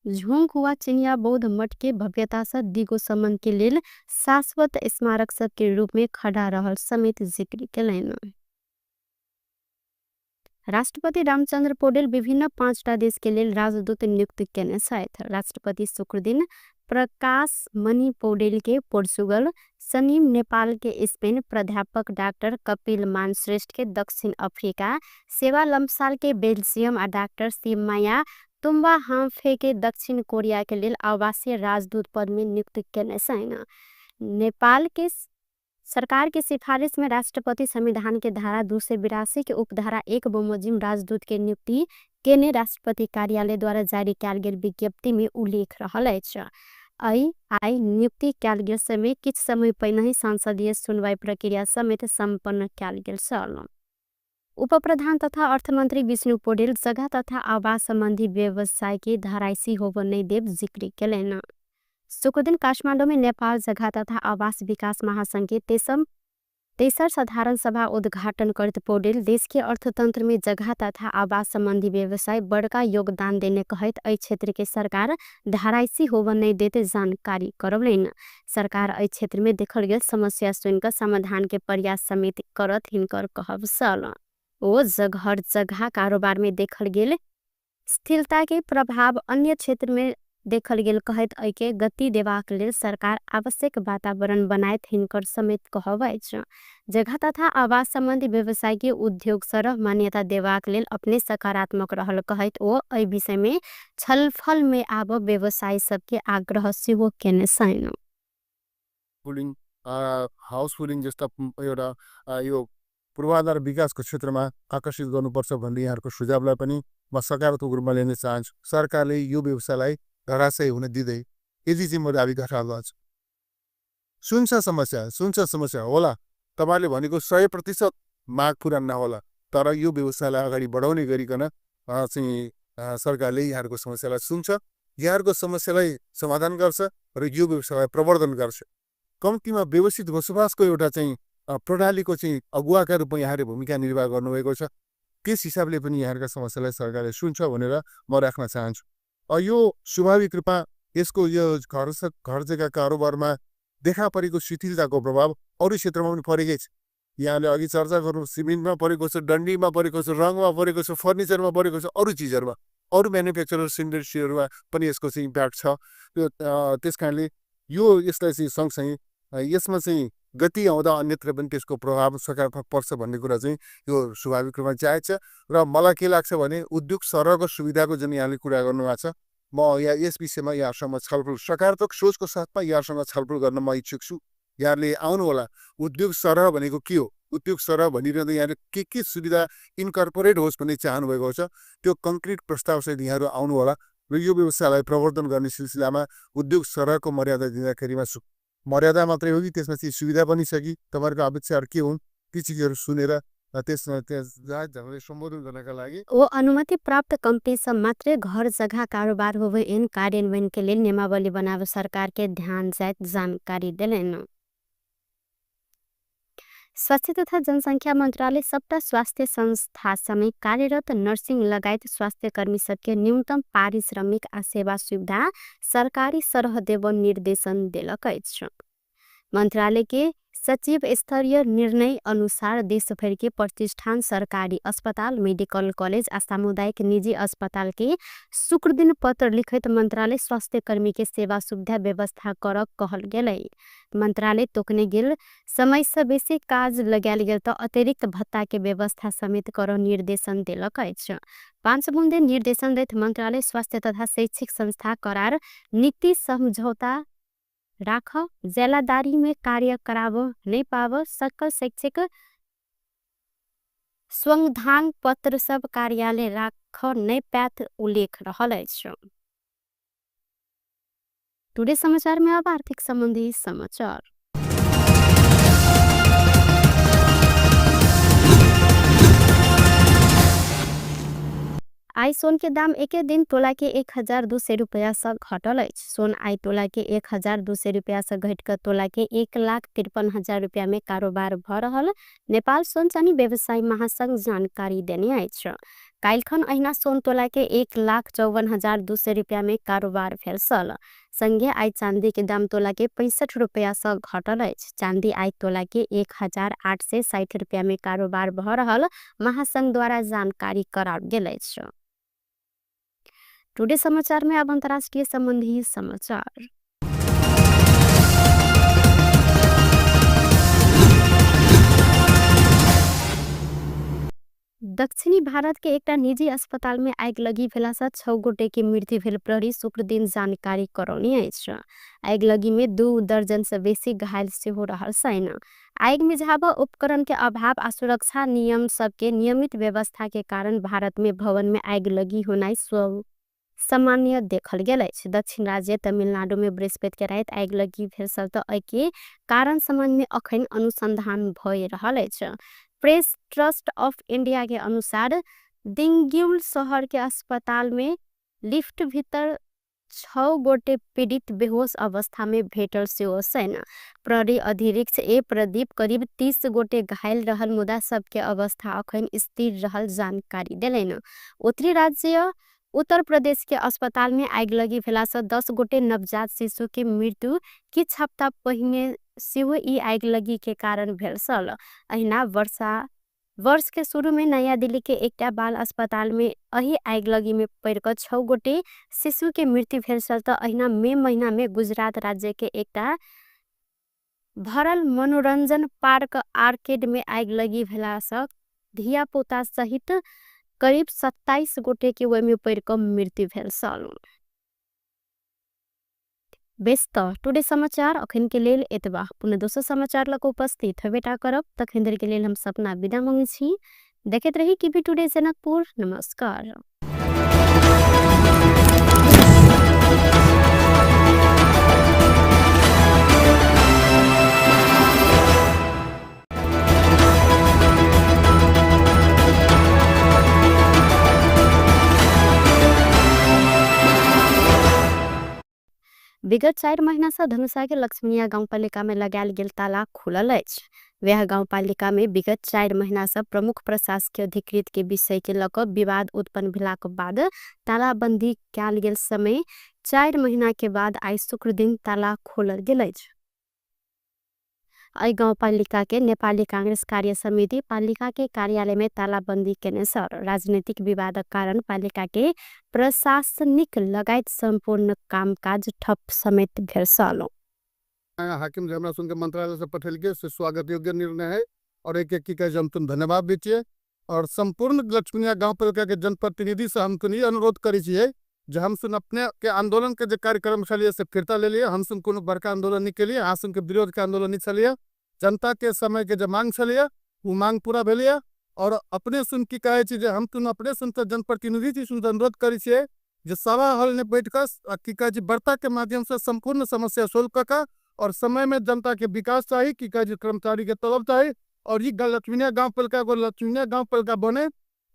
झोङखुवा चिनिया बौद्ध मठके भव्यता सँ दिगो सम्बन्धके लेल शाश्वत स्मारक सबके रूपमे खडा रहल समेत जिक्र केलनि। राष्ट्रपति रामचन्द्र पौडेल विभिन्न 5टा देशके लेल राजदूत नियुक्त केने छथि। राष्ट्रपति शुक्रदिन प्रकाश मणि पौडेलके पोर्चुगल, सनिम नेपालके स्पेन, प्राध्यापक डाक्टर कपिल मान श्रेष्ठके दक्षिण अफ्रिका, सेवा लम्सालके बेल्जियम आ डाक्टर शिवमाया तुम्बा हाम्फेके दक्षिण कोरियाके लेल आवासीय राजदूत पदमे नियुक्त केने छनि। नेपालके सरकारके सिफारिसमे राष्ट्रपति संविधानके धारा 282 के उपधारा 1 बमोजिम राजदूतके नियुक्ति केने राष्ट्रपति कार्यालयद्वारा जारी कयल गेल विज्ञप्तिमे उल्लेख रहल अछि। आइ नियुक्ति कयल गेल समय किछु समय पहिनहि संसदीय सुनवाई प्रक्रिया समेत सम्पन्न कयल गेल छल। उपप्रधान तथा अर्थमन्त्री विष्णु पौडेल जग्गा तथा आवास सम्बन्धी व्यवसायके धराइसी होब नै देब जिक्री केलनि। शुक्रदिन काठमाडौँमे नेपाल जग्गा तथा आवास विकास महासंघके तेसर साधारण सभा उद्घाटन करैत पौडेल देशके अर्थतन्त्रमे जग्गा तथा आवास सम्बन्धी व्यवसाय बडका योगदान देने कहैत एहि क्षेत्रके सरकार धराइसी होब नै देत जानकारी करौलनि। सरकार एहि क्षेत्रमे देखल गेल समस्या सुनिकऽ समाधानके प्रयास समेत करत हिनकर कहब छल। ओ घर जग्गा कारोबारमे देखल गेल स्थिरताके प्रभाव अन्य क्षेत्रमे देखल गेल कहैत एहिके गति देबाक लेल सरकार आवश्यक वातावरण बनायत हिनकर समेत कहब अछि। जग्गा तथा आवास सम्बन्धी व्यवसायके उद्योग सरह मान्यता देबाक लेल अपने सकारात्मक रहल कहैत ओ एहि विषयमे छलफलमे आब व्यवसायी सबके आग्रह सेहो केने छनि। पुलिङ, हाउस पुलिङ जस्ता एउटा यो पूर्वाधार विकासको क्षेत्रमा आकर्षित गर्नुपर्छ भन्ने यहाँहरूको सुझावलाई पनि म सकारात्मक रूपमा लिन चाहन्छु। सरकारले यो व्यवसायलाई धराशयी हुन दिँदै यदि चाहिँ म दाबी गर्छु। सुन्छ समस्या, सुन्छ समस्या होला, तपाईँले भनेको 100% माग पुरा नहोला, तर यो व्यवसायलाई अगाडि बढाउने गरिकन चाहिँ सरकारले यहाँहरूको समस्यालाई सुन्छ, यहाँहरूको समस्यालाई समाधान गर्छ र यो व्यवसायलाई प्रवर्धन गर्छ। कम्तीमा व्यवस्थित बसोबासको एउटा चाहिँ प्रणालीको चाहिँ अगुवाका रूपमा यहाँले भूमिका निर्वाह गर्नुभएको छ। त्यस हिसाबले पनि यहाँहरूका समस्यालाई सरकारले सुन्छ भनेर म राख्न चाहन्छु। यो स्वाभाविक रूपमा यसको यो घर जग्गा कारोबारमा देखा परेको शिथिलताको प्रभाव अरू क्षेत्रमा पनि परेकै छ। यहाँले अघि चर्चा गर्नु, सिमेन्टमा परेको छ, डन्डीमा परेको छ, रङमा परेको छ, फर्निचरमा परेको छ, अरू चिजहरूमा, अरू म्यानुफ्याक्चरर्स इन्डस्ट्रीहरूमा पनि यसको चाहिँ इम्प्याक्ट छ। त्यो त्यस कारणले यो यसलाई चाहिँ सँगसँगै यसमा चाहिँ गति आउँदा अन्यत्र पनि त्यसको प्रभाव सकारात्मक पर्छ भन्ने कुरा चाहिँ यो स्वाभाविक रूपमा जायज छ। र मलाई के लाग्छ भने उद्योग सरहको सुविधाको जुन यहाँले कुरा गर्नुभएको छ, म यहाँ यस विषयमा यहाँसँग छलफल सकारात्मक सोचको साथमा यहाँसँग छलफल गर्न म इच्छुक छु। यहाँले आउनुहोला। उद्योग सरह भनेको के हो, उद्योग सरह भनिरहँदा यहाँले के के सुविधा इन्कर्पोरेट होस् भन्ने चाहनुभएको छ, त्यो कङ्क्रिट प्रस्तावसहित यहाँहरू आउनुहोला र यो व्यवसायलाई प्रवर्धन गर्ने सिलसिलामा उद्योग सरहको मर्यादा दिँदाखेरिमा मर्यादा मात्रै हो कि त्यसमा चाहिँ सुविधा पनि छ कि, तपाईँहरूको अपेक्षाहरू के हुन्, ती चिजहरू सुनेर त्यसमा त्यस ढङ्गले सम्बोधन गर्नका लागि ओ अनुमति प्राप्त कंपनी सब मात्रै घर जग्गा कारोबार होवे एन कार्यान्वयन के लेल नियमावली बनावे सरकार के ध्यान जाइत जानकारी देलनि। स्वास्थ्य तथा जनसंख्या मन्त्रालय सबटा स्वास्थ्य संस्था समेत कार्यरत नर्सिंग लगायत स्वास्थ्य कर्मी सबके न्यूनतम पारिश्रमिक आ सेवा सुविधा सरकारी सरह देब निर्देशन देलक अछि। मंत्रालय के सचिव स्तरीय निर्णय अनुसार देशभर के प्रतिष्ठान, सरकारी अस्पताल, मेडिकल कॉलेज आ सामुदायिक निजी अस्पताल के शुक्रदिन पत्र लिखैत मंत्रालय स्वास्थ्य कर्मी के सेवा सुविधा व्यवस्था करक कहल गेलै। मंत्रालय तोकने गेल समय से बेसी काज लगायल गेल त अतिरिक्त भत्ता के व्यवस्था समेत कर निर्देशन देलक अछि। 5 बुंदे निर्देशन दैत मंत्रालय स्वास्थ्य तथा शैक्षिक संस्था करार नीति समझौता राख, जेलादारी में कार्य कराब नहीं पाब सकल शैक्षिक संविधान पत्र सब कार्यालय राख नहीं पात उल्लेख रहल अछि। टुडे समाचार में अब आर्थिक संबंधी समाचार। आई सोन के दाम एके दिन तोला के 1200 रुपया से घटल अछि। सोन आई तोला के 1200 रुपया से घटकर तोला के 1,53,000 रुपया में कारोबार भ रहल नेपाल सोन चानी व्यवसायी महासंघ जानकारी देने अछि। काल्हिखन अहिना सोन तोला के 1,54,200 रुपया में कारोबार भेल छल। संगे आई चांदी के दाम तोला के 65 रुपया से घटल अछि। चांदी आई तोला के 1860 रुपया में कारोबार भ रहल महासंघ द्वारा जानकारी कराओल गेल अछि। टुडे समाचार में अब अंतर्राष्ट्रीय संबंधी समाचार। दक्षिणी भारत के एकटा निजी अस्पताल में आगिलगी भेला से 6 गोटे के मृत्यु भेल प्रहरी शुक्रदिन जानकारी करौने अछि। आगिलगी में 2 दर्जन से बेसी घायल सेहो रहल छनि। आगि मिझाब उपकरण के अभाव आ सुरक्षा नियम सबके नियमित व्यवस्था के कारण भारत में भवन में आगिलगी होनाइ सामान्य देखल गेल अछि। दक्षिण राज्य तमिलनाडु में बृहस्पति के राति आगिलगी भेल छल त एहि के कारण संबंध में अखन अनुसंधान भए रहल अछि। प्रेस ट्रस्ट ऑफ इंडिया के अनुसार दिंग्युल शहर के अस्पताल में लिफ्ट भीतर 6 गोटे पीड़ित बेहोश अवस्था में भेटल सेहो छनि। प्रहरी अधीक्षक ए प्रदीप करीब 30 गोटे घायल रहल मुदा सबके अवस्था अखन स्थिर रहल जानकारी देलनि। उत्तरी राज्य उत्तर प्रदेश के अस्पताल में आगिलगी भेला से 10 गोटे नवजात शिशु के मृत्यु किछ हप्ता पहिने सेहो ई आगिलगी के कारण भेल छल। अहिना वर्ष के शुरू में नया दिल्ली के एकटा बाल अस्पताल में अही आगिलगी में पड़ कऽ 6 गोटे शिशु के मृत्यु भेल छल त अहिना मई महीना में गुजरात राज्य के एकटा भरल मनोरंजन पार्क आर्केड में आगिलगी भेला से धियापुता सहित करीब 27 गोटे के ओहिमे पड़ कऽ मृत्यु भेल छल। बेस त टुडे समाचार अखन के लेल एतबा। पुनः दोसर समाचार लग उपस्थित होबेटा करब। तखन धरि के लेल हम सपना विदा मांगै छी। देखैत रही केबी टुडे जनकपुर। नमस्कार। विगत 4 महीना से धनुषा के लक्ष्मीनिया गाउँपालिका में लगायल गेल ताला खुलल अछि। वह गाउँपालिका में विगत 4 महीना से प्रमुख प्रशासकीय अधिकृत के विषय के लऽ कऽ विवाद उत्पन्न भेलाक बाद तालाबंदी कयल गेल समय 4 महीना के बाद आइ शुक्र दिन ताला खोलल गेल अछि। एहि गाउँपालिका के नेपाली कांग्रेस कार्य समिति पालिका के कार्यालय में तालाबंदी केने छल। राजनीतिक विवादक कारण पालिका के प्रशासनिक लगायत संपूर्ण कामकाज ठप समेत भेल छल। हाकिम जे हमरा सुनके मंत्रालय से पठेलकै से स्वागत योग्य निर्णय है और एक एक की हम तुम धन्यवाद भी छियै और संपूर्ण लक्ष्मीनिया गाँवपालिका के जनप्रतिनिधि से हम तुम ई अनुरोध करै छियै जे हम सुन अपने के आंदोलन के जे कार्यक्रम छलियै से फिरता लेलियै। हम सुन कोनो बड़का आंदोलन नहीं केलियै, अहाँ सुन के विरोध के आंदोलन नहीं छलियै। जनता के समय के जे मांग छलियै वो मांग पूरा भेलियै और अपने सुन की कहै छी जे हम तुम अपने सुन तऽ जनप्रतिनिधि छी सुन अनुरोध करै छियै जे सभा हॉल में बैठ कऽ आ की कहै छै वार्ता के माध्यम से संपूर्ण समस्या सोल्व कऽ कऽ और समय में जनता के विकास चाही, की कहै छै कर्मचारी के तलब चाही और ई लक्ष्मीनिया गाँवपालिका एगो लक्ष्मीनिया गाँवपालिका बने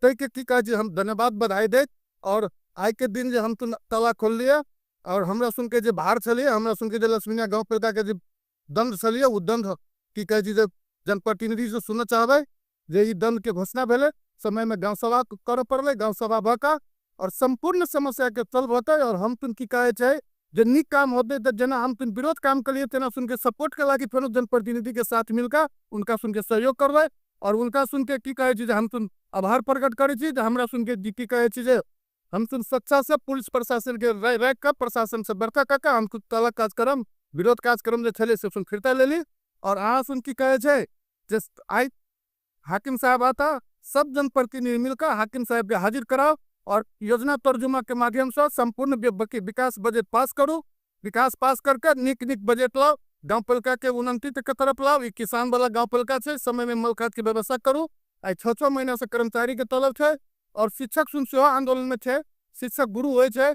ताहिके की कहै छै हम धन्यवाद बधाई दैत और आइ के दिन जे हम तुम ताला खोललियै और हमरा सुन के जे भार छलियै, हमरा सुन के जे लक्ष्मीनिया गाँवपालिका के जे दंड छलियै ओ दंड की कहै छै जे जनप्रतिनिधि से सुनऽ चाहबै जे ई दंड के घोषणा भेलै, समय में गाँव सभा करऽ पड़लै। गाँव सभा भऽ कऽ और सम्पूर्ण समस्या के सॉल्व होतै। और हम तुन की कहै छै जे नीक काम होतै तऽ जेना हम तुन विरोध काम करिए, तेना सुन के सपोर्ट के लागी फेरो जनप्रतिनिधि के साथ मिलकर उनका सुन के सहयोग करबै। और उनका सुन के की कहै छी जे हम तुन आभार प्रकट करै छी जे हमरा सुन के की कहै छी जे हम सुन सच्चा से पुलिस प्रशासन के राखि कऽ, प्रशासन से बड़का कऽ कऽ हम तलक कार्यक्रम विरोध कार्यक्रम जे छलै से सुन फिरता लेली। और अहाँ सुन की कहै छै जे आइ हाकिम साहब आता, सब जनप्रतिनिधि मिलकर हाकिम साहब के हाजिर कराओ और योजना तर्जुमा के माध्यम से संपूर्ण विकास बजट पास करू। विकास पास करके नीक नीक बजट लाओ, गाँव पालिका के उन्नति के तरफ लाओ। ई किसान वाला गाँव पालिका छै, समय में मल खाद के व्यवस्था करू। आइ 6-6 महीना से कर्मचारी के तलब छै और शिक्षक सुन सेहो आंदोलन में छै। शिक्षक गुरु होइ छै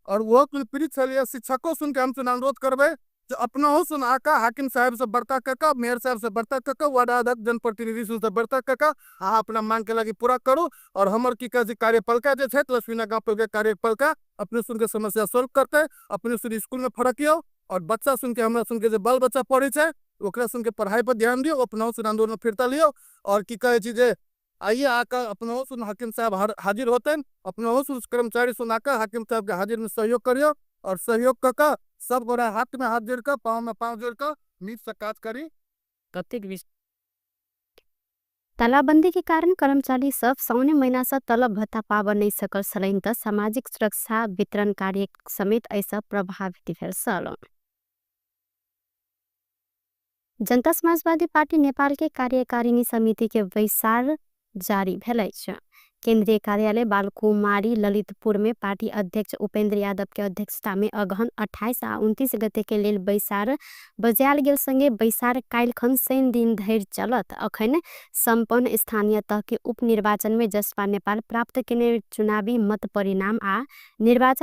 और वो कुल पीड़ित छलियै। शिक्षको सुन के हम सुन अनुरोध करबै जे अपनहु सुन आका हाकिम साहब से बर्ता कऽ कऽ, मेयर साहब से बर्ता कऽ कऽ, वार्ड अध्यक्ष जनप्रतिनिधि सुन से बर्ता कऽ कऽ अहाँ अपना मांग के लागी पूरा करू। और हमर की कहै छै कार्यपालिका जे छै लक्ष्मीना गाँव पालिका कार्यपालिका अपने सुन के समस्या सॉल्व करतै। अपने सुन स्कूल में फरकियौ और बच्चा सुन के हमरा सुन के जे बाल बच्चा पढ़ै छै ओकरा सुन के पढ़ाई पर ध्यान दियौ, अपनहु सुन आंदोलन फिरता लियौ। और की कहै छी जे आइए आकर अपनहु सुन हाकिम साहब हाजिर होतनि, अपनहु सुन कर्मचारी सुन आकर हाकिम साहब के हाजिर में सहयोग करियौ और सहयोग कऽ कऽ सब गोरा हाथ में हाथ जोड़ कऽ, पाँव में पाँव जोड़ कऽ नीक से काज करी। कतेक तालाबंदी के कारण कर्मचारी सब साउने महीना से तलब भत्ता पाब नहीं सकल छलनि त सामाजिक सुरक्षा वितरण कार्य समेत ऐसा प्रभावित भेल छल। जनता समाजवादी पार्टी नेपाल के कार्यकारिणी समिति के बैसार जारी भेल अछि। केंद्रीय कार्यालय बालकुमारी ललितपुर में पार्टी अध्यक्ष उपेंद्र यादव के अध्यक्षता में अगहन 28 आ 29 गते के लेल बैसार बजायल गेल संगे बैसार काल्हिखन शनि दिन धरि चलत। अखन सम्पन्न स्थानीय तह के उपनिर्वाचन में जसपा नेपाल प्राप्त केने चुनावी मत परिणाम आ निर्वाचन